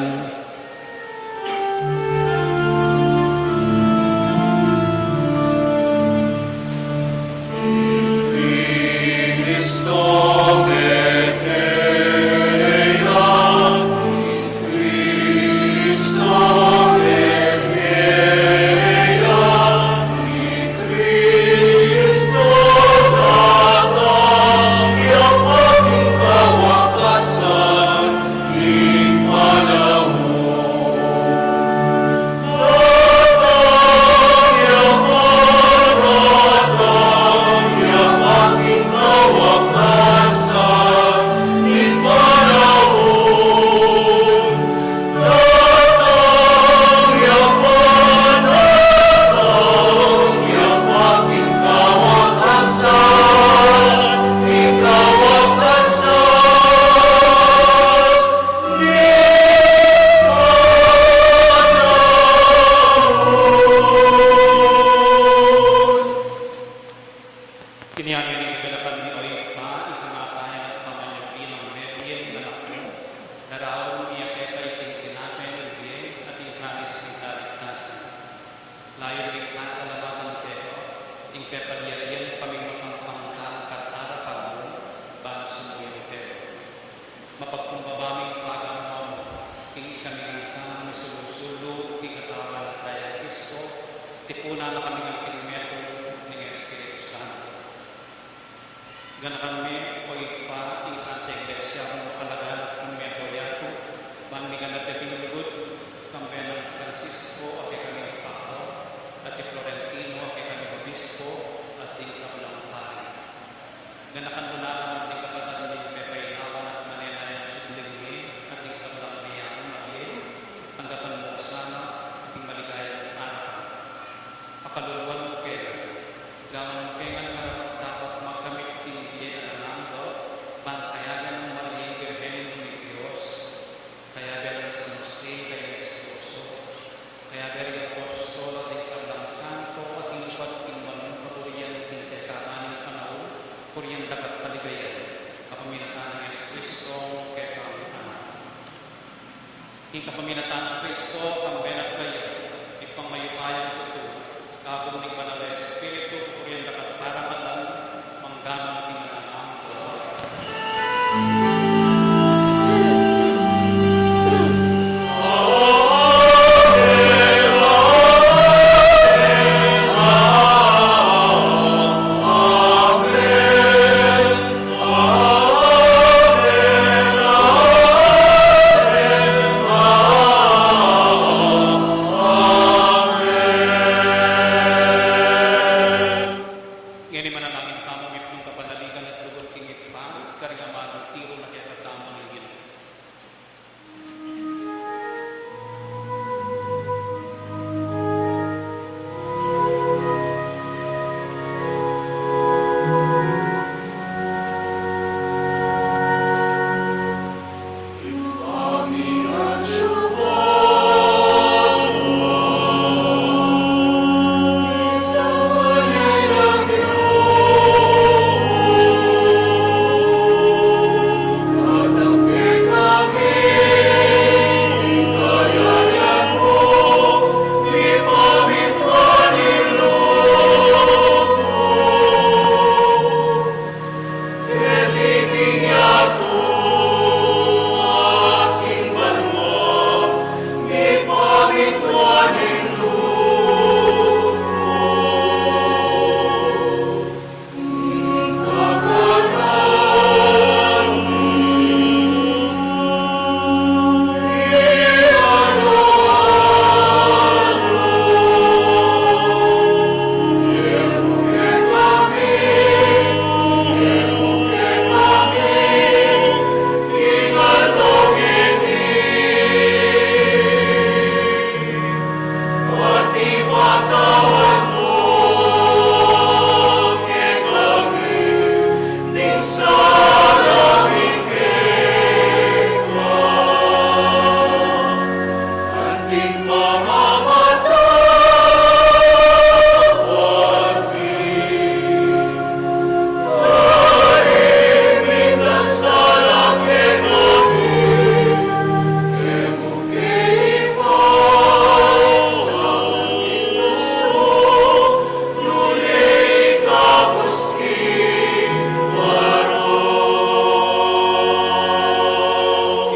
Kiniame ning kaganakan mi, o Ibpa, ing kamatayan at pamanyubli nang mebie ning Anak mu, daraun mi keka iting tinape ning bie at ing kalis ning kaligtasan. Layun ming pasalamatan keka, ing pepalyarian kaming makampangtang karakal mu, ban sumuyu keka. Mapagkumbaba ming pagamu king ikami ngan sanang misulu-sulu king Katawan at Daya nang Kristo, tipunan na kami ngan king metung ning Espiritu Santo. Ganakan me, o Ibpa, ing Santa Iglesia mung makalaganap king metung yatu, ban miganap ya king lugud, kambe nang Francisco a kekaming Papa, at i Florentino a kekaming Obispo, at ding sablang pari. Ganakan mu la naman ding kapatad ming pepainawa at manenaya king subling mi, at ding sablang meyaman a bie, tanggapan mu la sana king maligayang arapan. Pakalu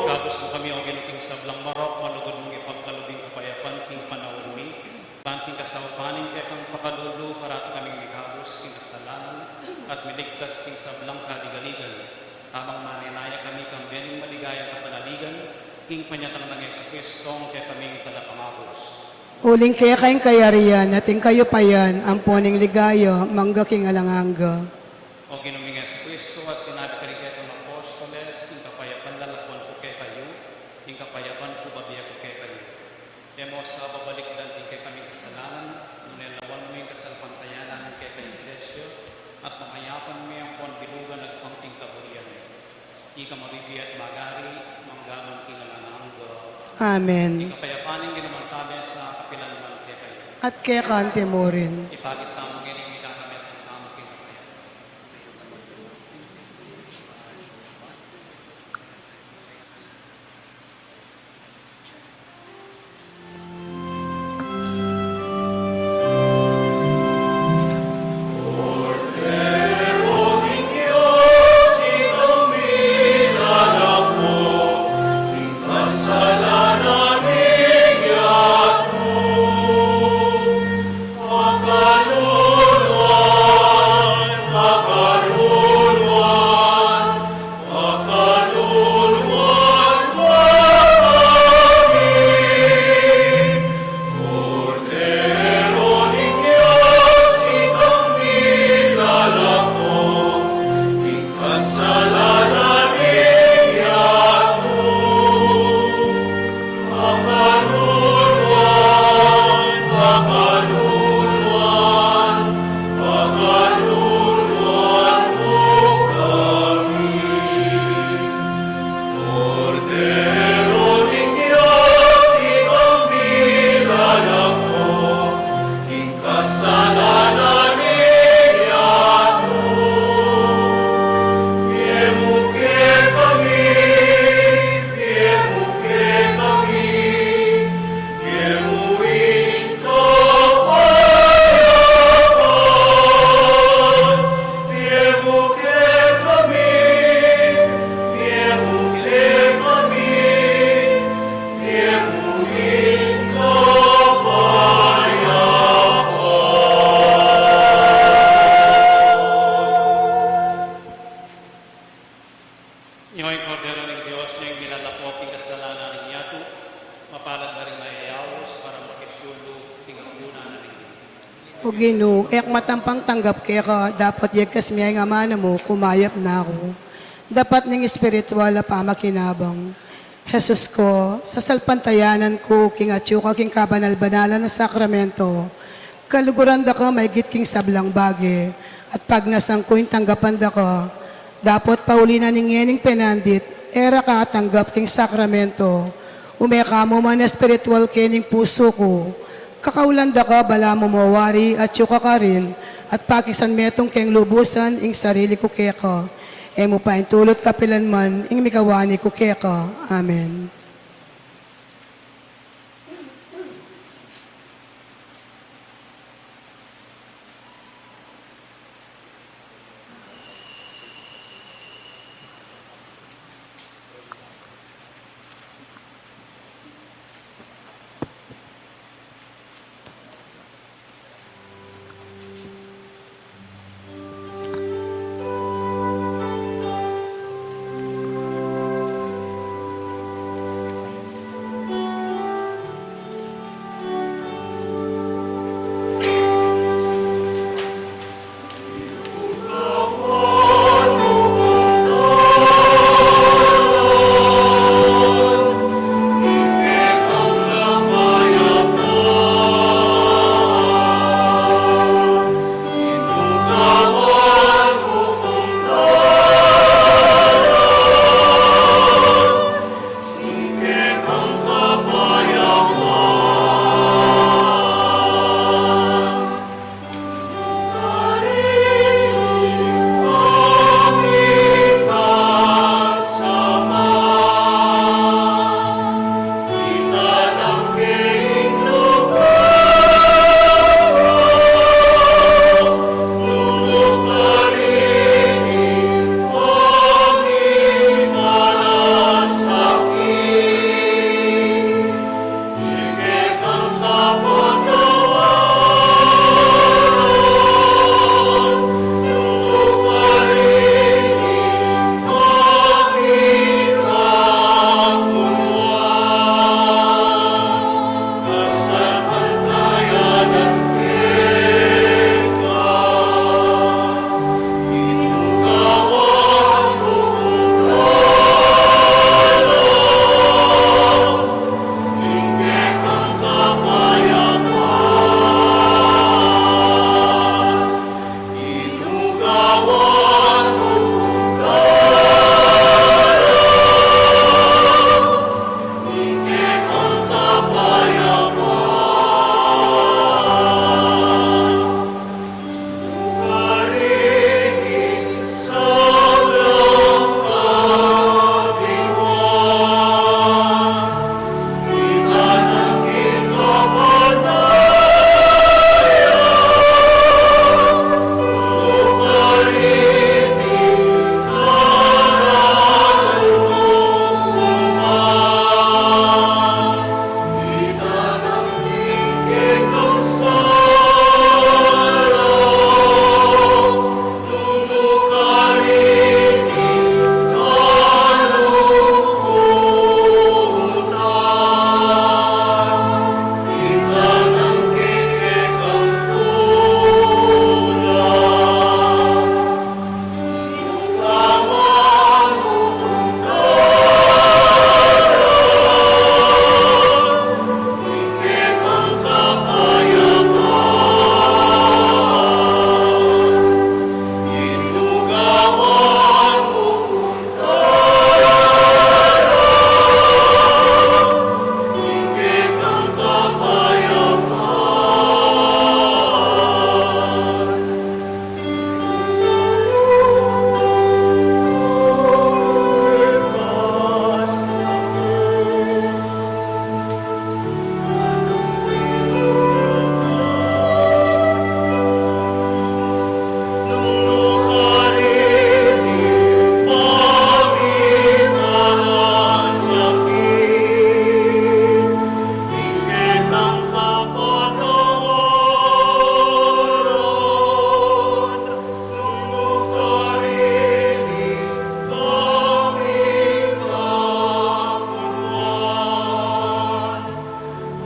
Ikabus mu kami, O Ginu, king sablang marok, malugud mung ipagkalub ing kapayapan king panaun mi, ban king kasaupan ning kekang pakalulu, parati kaming mikabus king kasalanan, at miligtas king sablang kaligaligan, tamang manenaya kami kambe ning maligayang kapanaligan, king panyatang nang Jesucristo, kekaming Talapangabus. Uling keka ing kayarian, at ing kayupayan, ampon ing ligaya, mangga king alang angga. O Ginu ming Jesucristo, a sinabi mu karing kekang apostoles, ing kapayapan lalakwan ku kekayu, ing kapayapan ku bibie ku kekayu. E mu sa babalikdan ing kekaming kasalanan, nune lawan mu ing kasalpantayanan ning kekang Iglesia, at mamayapan me ampon bilugan agpang king kaburian mu. Ika a mabibie at magari, mangga man king alang angga. Amen. Ing kapayapan ning Ginu mantabe sa kapilan man kekayu. At keka anti murin. Ipakit tamu ngeni ing mikakamit tamu king kapayapan. Ing Kordero ning Dios, ing milalako king kasalanan ning yatu, mapalad la ring mayayaus para makisulu king kamumunan na ning Dios. O Ginu, e ku matampang tanggap keka, dapot yegkas me ing amanu mu, kumayap na ku. Dapat ning espiritual a pamakinabang. Jesus ku, sasalpantayanan ku king atyu ka king kabanal-banalan a sakramento, kaluguran da ka maigit king sablang bage, at pagnasan ku ing tanggapan da ka. Dapot pauli na ning ngening penandit, e ra ka atanggap king sakramento. Ume ka mu man espiritual kening pusu ku. Kakaulan da ka balamu mo wari atyu ka karin, at pakisan metung keng lubusan ing sarili ku keka. E mu paintulut kapilan man ing mikawani ku keka. Amen.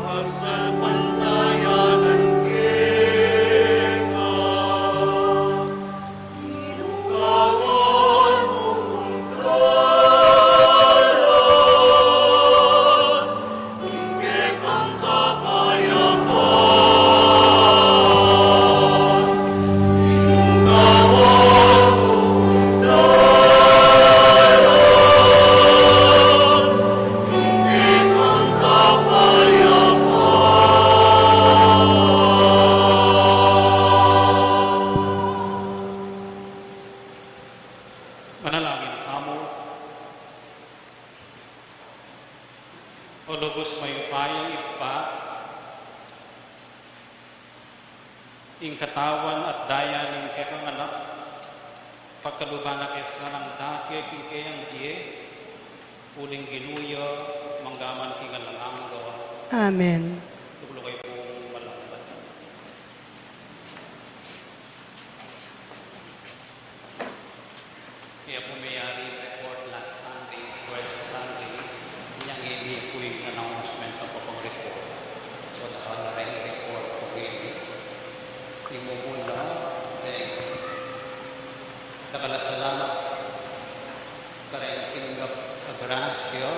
Pasalpantayanan keka, inukawan mu kung dalan ning kekang kapayapan. Inukawan mu kung dalan ning kekang kapayapan. Manalangin tamu. O lubus mayupayang Ibpa, ing katawan at daya ning kekang Anak, pagkaluban na ke sana ing dake king keyang bie, uling Ginu ya, mangga man king alang angga. Amen. Tukluk kayu pung malambatan. Kaya pu meyari report last Sunday, first Sunday, inyang ini pu ing announcement a papang report. So, dakal na ring report pu ini. Ing mumuna, eh, dakal a salamat kareng tinggap a grasya,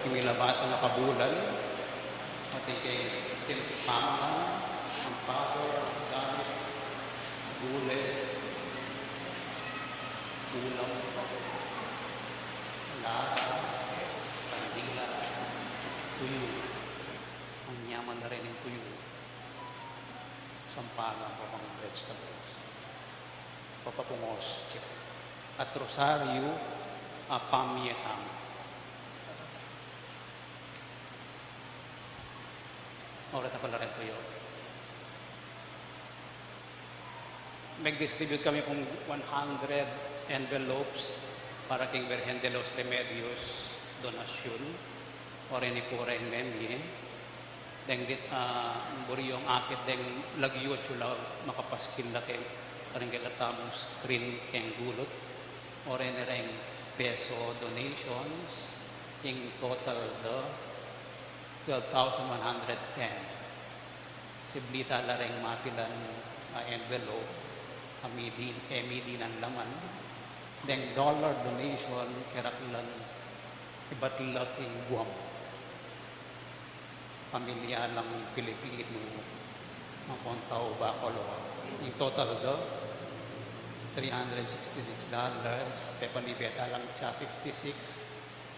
ing milabasan a kabulan, pati keng timpang, amparo, gamit, gule, ulam, lata, kandila, tuyu. Manyaman na rin ing tuyu. Sampalok a papang vegetables. Papapung ostia. At rosaryu a pamye tamu. Oras na pala rin tuyo. Mag-distribute kami pung one hundred envelopes para king Virgen de los Remedios donasyon. Oras ini pu reng memye. Deng dit, ah, buri yung akit deng lagyu atyu la makapaskil la keng, kareng kekatamung screen keng gulut. Oras ini reng peso donations, ing total da twelve thousand one hundred ten. Siblita la reng mapilan a envelope, a midi, e midi nang laman, deng dollar donation, keraklan ibat la king Guam. Pamilya lang Pilipinu, Macontao, Bacolor. Ing total da, three hundred sixty-six dollars, Stephanie Beta lang siya, fifty-six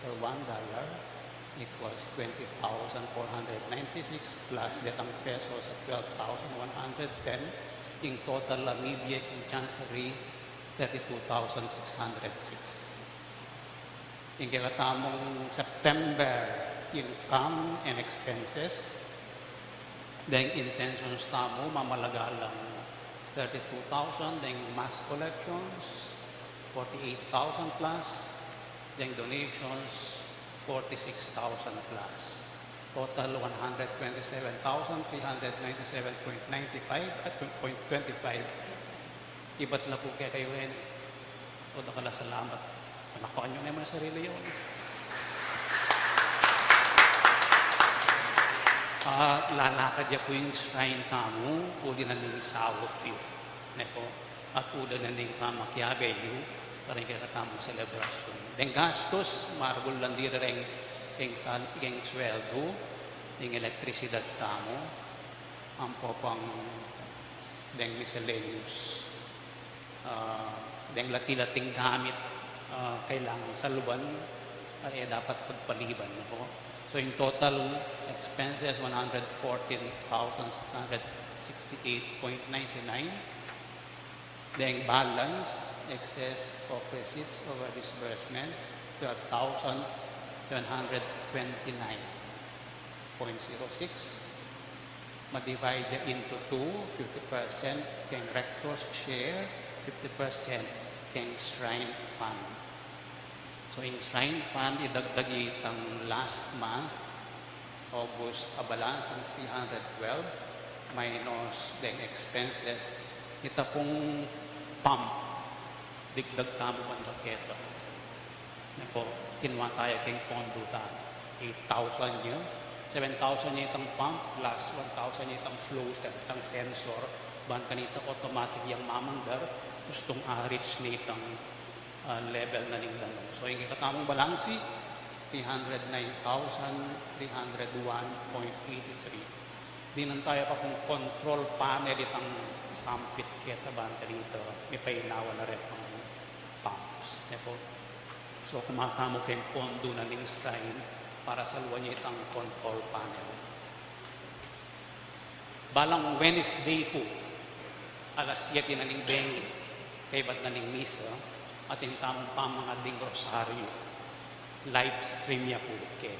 per one dollar. It was twenty thousand four hundred ninety-six plus detang peso sa twelve thousand one hundred ten. Ing total a mibie king chancery, thirty-two thousand six hundred six. Ing kekatamung September income and expenses, deng intentions tamu, mamalaga lang thirty-two thousand, deng mass collections, forty-eight thousand plus, deng donations, forty-six thousand plus. Total, one hundred twenty-seven thousand three hundred ninety-seven point ninety-five at point twenty-five. Ibat la pu kekayu rin. So, dakal a salamat. Palakpakan yu naman sarili yu. Ah, lalakad ya pu ing shrine tamu, uli na ning saup yu. Ne pu, at uli na ning pamakiabe yu, kareng kekatamung selebrasyon. Deng gastus, maragul lang diri reng, reng sal-, reng sweldu, reng elektrisidad tamu, ampo pang deng miscellaneous, ah, deng lati-lating gamit, ah, kailangan saluban, ah, e dapat pagpaliban, ne pu. So, in total expenses, one hundred fourteen thousand six hundred sixty-eight point ninety-nine. Deng balance, excess of receipts over disbursements, twelve thousand seven hundred twenty-nine point zero six. Ma-divide ya into two, fifty percent keng rector's share, fifty percent keng shrine fund. So, ing shrine fund, idagdag itang last month, August, a balance ing three hundred twelve, minus deng expenses, ita pung pump, digdag tamu banda keta. Ne pu, kinua taya keng pondo ta, eight thousand ya. Seven thousand ya itang pump, plus one thousand ya itang floater, itang sensor, ban kanita automatic yang mamandar, ustung a-reach na itang, ah, level na ning danum. So, ing kekatamung balansi, three hundred nine thousand three hundred one point eighty three. Dinan taya pa kung control panel itang sampit keta ban kanita, mipainawa na reng pumps. Ne pu? So, kumatamu keng pondo na ning shrine para saluan ya itang control panel. Balang Wednesday pu, alas siyete na ning bengi, kaybat na ning misa, atin tamung pamangading rosaryo. Live stream ya pu keng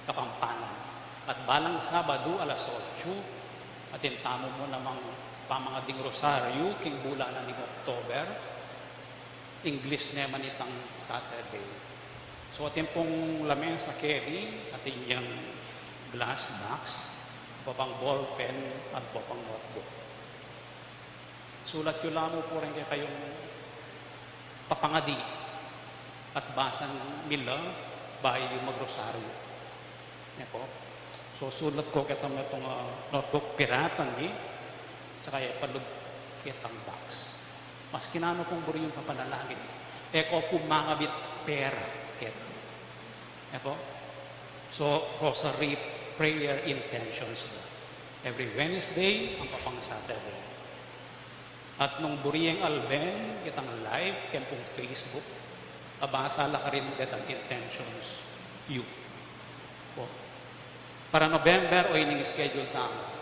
Kapampangan. At balang Sabado, alas otso, atin tamu mu namang pamangading rosaryo keng bulan na ning October. English naman itang Saturday. So, atin pung lamesa keni, atin yang glass box, ampong ballpen, ampong notebook. Sulat yu la mu pu reng kekayung papangadi at basan mi la bayu yu magrosaryo. Ne pu? So, sulat ko keta metung, ah, notebook, piratan mi, saka ipalub ketang box. Maski nanu pung buri yung papanalangin, e ko pu mangabit pera keta. Ne pu? So, rosary prayer intentions la. Every Wednesday, ampong Saturday. At nung buri yeng alben ketang live keng pung Facebook, abasa la karin detang intentions yu. O, para November, o ining schedule tamu.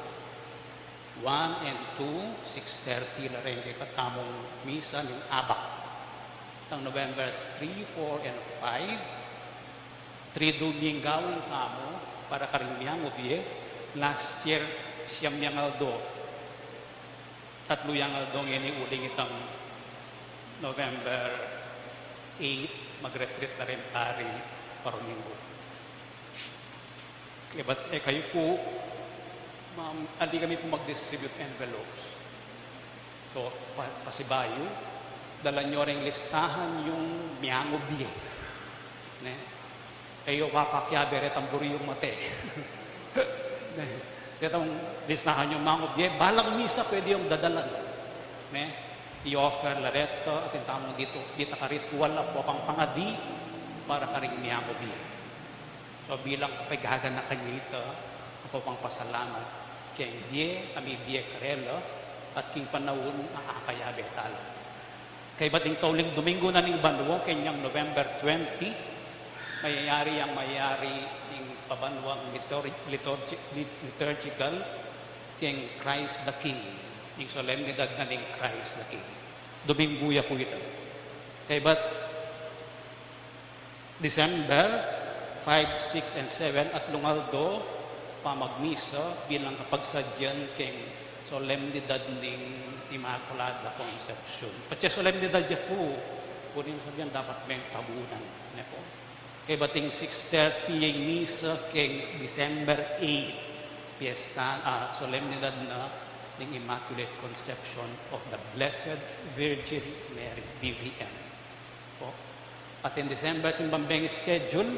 One and two, six thirty la reng kekatamung misa ning abak. Tang November three, four, and five, tridumingawan tamu para karing miyangubie. Last year, siyam yang aldo. Tatlu yang aldo ngeni uling itang November eight, mag-retreat na rin pari, Paruminggu. Kaybat e kayu pu, ma'am, ali kami pu mag-distribute envelopes. So, pa-, pasibayu, dalan yu reng listahan yung miyangubie. Ne? E yu papakiabe retang buri yung mate. Ne? Retang listahan yung mangubie, balang misa pwede yung dadalan. Ne? I-offer la reta, atin tamung ditu, dita ka ritual ampong pangadi para karing miyangubie. So, bilang kapagaganakan yu ita, ampong pasalamat keng bie a mibie karela, at king panaun a akayabe tala. Kaybat ing tauling Domingo na ning banua, kenyang November twenty, mayayari yang mayayari ing pabanuang litur-, liturgi-, lit-, liturgical keng Christ the King, ing solemnidad na ning Christ the King. Domingo ya pu ita. Kaybat December five, six, and seven, atlung aldo pamagmisa bilang kapagsadyan keng solemnidad ning Inmaculada Concepcion. Patse solemnidad ya pu, pwede na sabihan dapat meng tabunan, ne pu? Kaybat ing six thirty yang misa keng December eight, piyesta, ah, solemnidad na ning Immaculate Conception of the Blessed Virgin Mary, B V M. Po. Atin December simbang bengi schedule,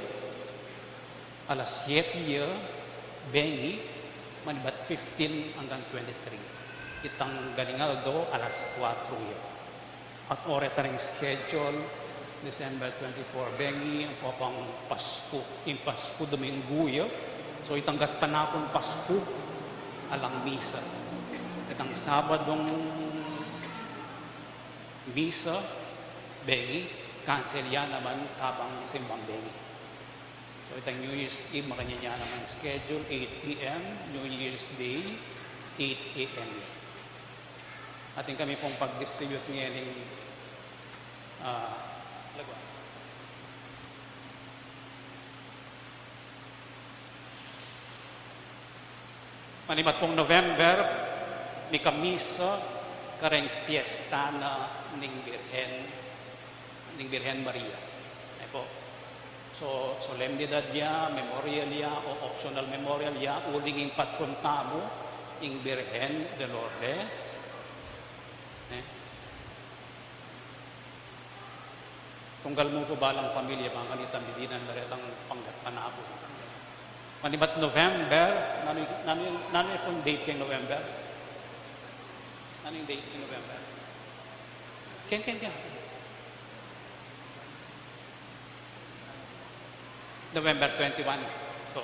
alas siyete ya bengi, manibat fifteen anggang twenty-three. Itang galing aldo, alas kuwatro ya. At o reta ring schedule, December twenty-four bengi, ampong Pasku, ing Pasku Domingo ya. So, itang gatpanapun Pasku, alang misa. Itang Sabadung misa bengi, cancel ya naman kabang simbang bengi. So, itang New Year's Eve, makanyan ya naman schedule, eight P M, New Year's Day, eight A M. Atin kami pung pag-distribute ngening, ah, lagwa. Manibat pung November, mikamisa kareng piyesta na ning Birhen, ning Birhen Maria. Ayan po. So, solemnidad ya, memorial ya, o optional memorial ya, uling ing patron tamu, ing Birhen de Lourdes. Eh? Tunggal mu pu balang pamilya, bang kanita midinan na retang panggatpanapun. Manibat November, nanu, nanu, nanu pu ing date keng November? Nanu ing date keng November? Keng, keng, keng. November twenty-one. So,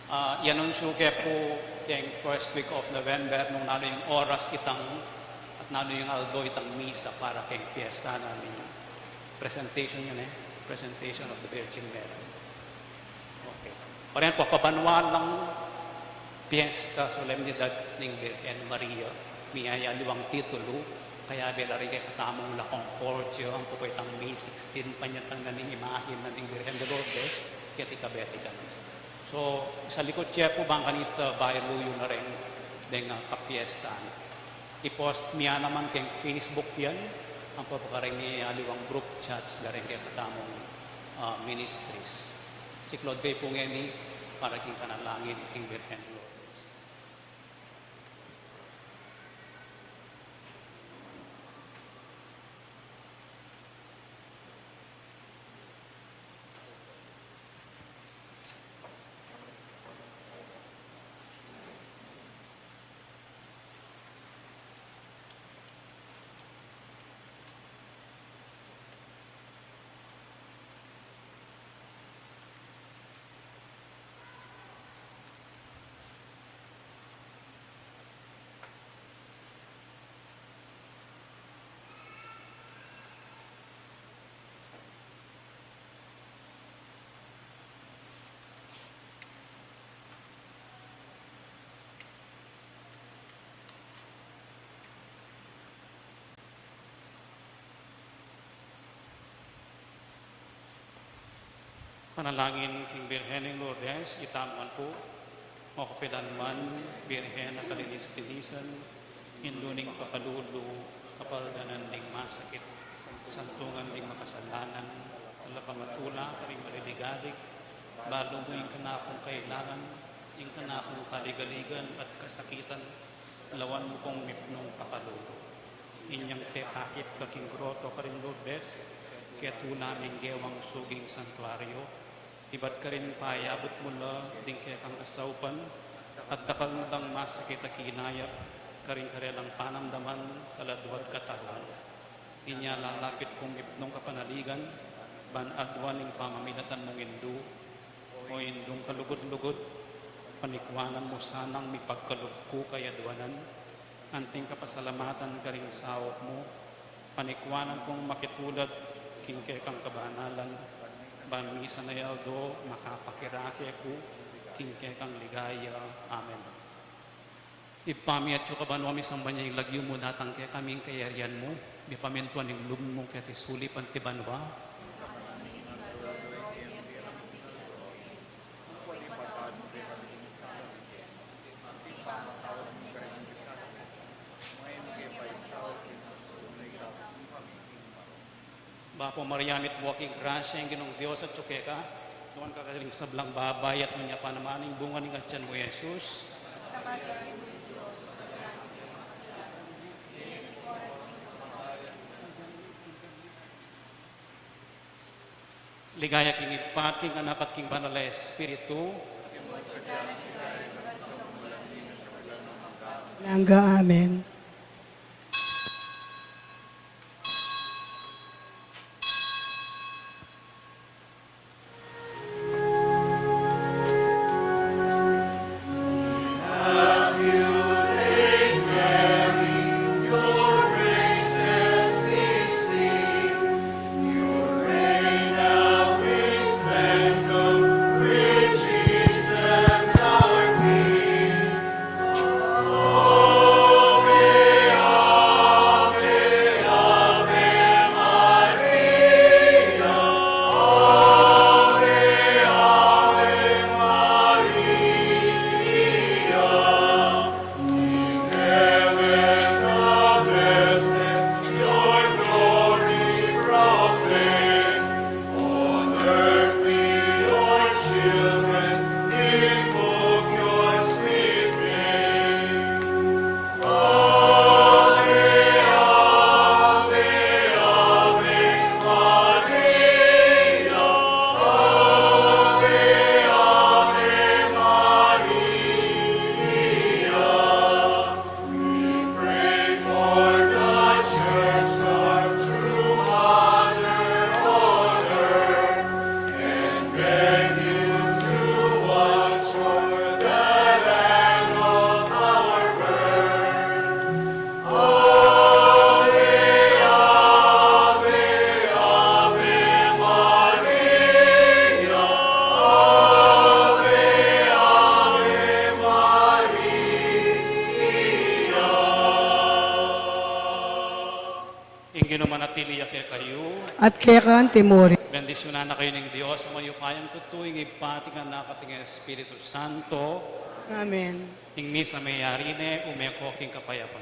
ah, i-anunsyu ke pu keng first week of November nung nanu ing oras itang at nanu ing aldo itang misa para keng piyesta na ning presentation, yun e, Presentation of the Virgin Mary. Okay. Pareho pu, pabanua lang piyesta, solemnidad ning Birhen Maria, miyayaliwang titulu, kayabe la rin kekatamung La Concordia, ampo pu itang May sixteen, panyatang na ning imahen na ning Birhen de Lourdes keti Kabetikan. So, salikut ye pu bang kanita, ah, balu yu na rin deng, ah, kapiestan. I-post mi ya naman keng Facebook yan, ampo pu karing aliwang group chats da ring kekatamung, ah, ministries. Siklaud ke pu ngeni para king panalangin king Birhen Lourdes. Panalangin king Birhen ning Lourdes, itamu man pu. O kapilan man, Birhen a kalinis-linisan, indu ning pakalulu, kapaldanan ding masakit, santungan ding makasalanan, talapamatula karing maliligalik, balu mu ing kanakung kailangan, ing kanakung kaligaligan at kasakitan, lawan mu kung mipnung pakalulu. Inyang pepakit ka king groto karing Lourdes, ketuna ming gewang suging santuario, ibat karin payabut mu la ding kekang kasaupan, at dakal na lang masakit a kinayap karing karelang panamdaman, kaladua at katawan. Inya lalapit kung mipnung kapanaligan, ban aduan ing pamamilatan mung indu, O Indung kalugud-lugud, panikwanan mu sanang mipagkalub ku kayadwanan, anting kapasalamatan karing saup mu, panikwanan kung makitulad king kekang kabanalan, ban misan a aldo makapakirake ku king kekang ligaya. Amen. Ibpa mi, atsu ka banua, misamban ya ing lagyu mu, datang kekami ing kayarian mu, mipamintuan ing lub mu keti sulip anti banua. Bapu Maria, mitmu ka king grasya, ing Ginung Dios atsu keka, nuan ka karing sablang babai, at nuan ya pa naman ing bunga ning atian mu, i Jesus. Ligaya king Ibpa, at king Anak, at king Banal a Espiritu. Langga. Amen. Pili ya kekayu. At keka antimuri. Bendisyunan na kayu ning Dios a mayupayang tutu, ing Ibpa, ing Anak, at ing Espiritu Santo. Amen. Ing misa meyari ne, ume ko king kapayapan.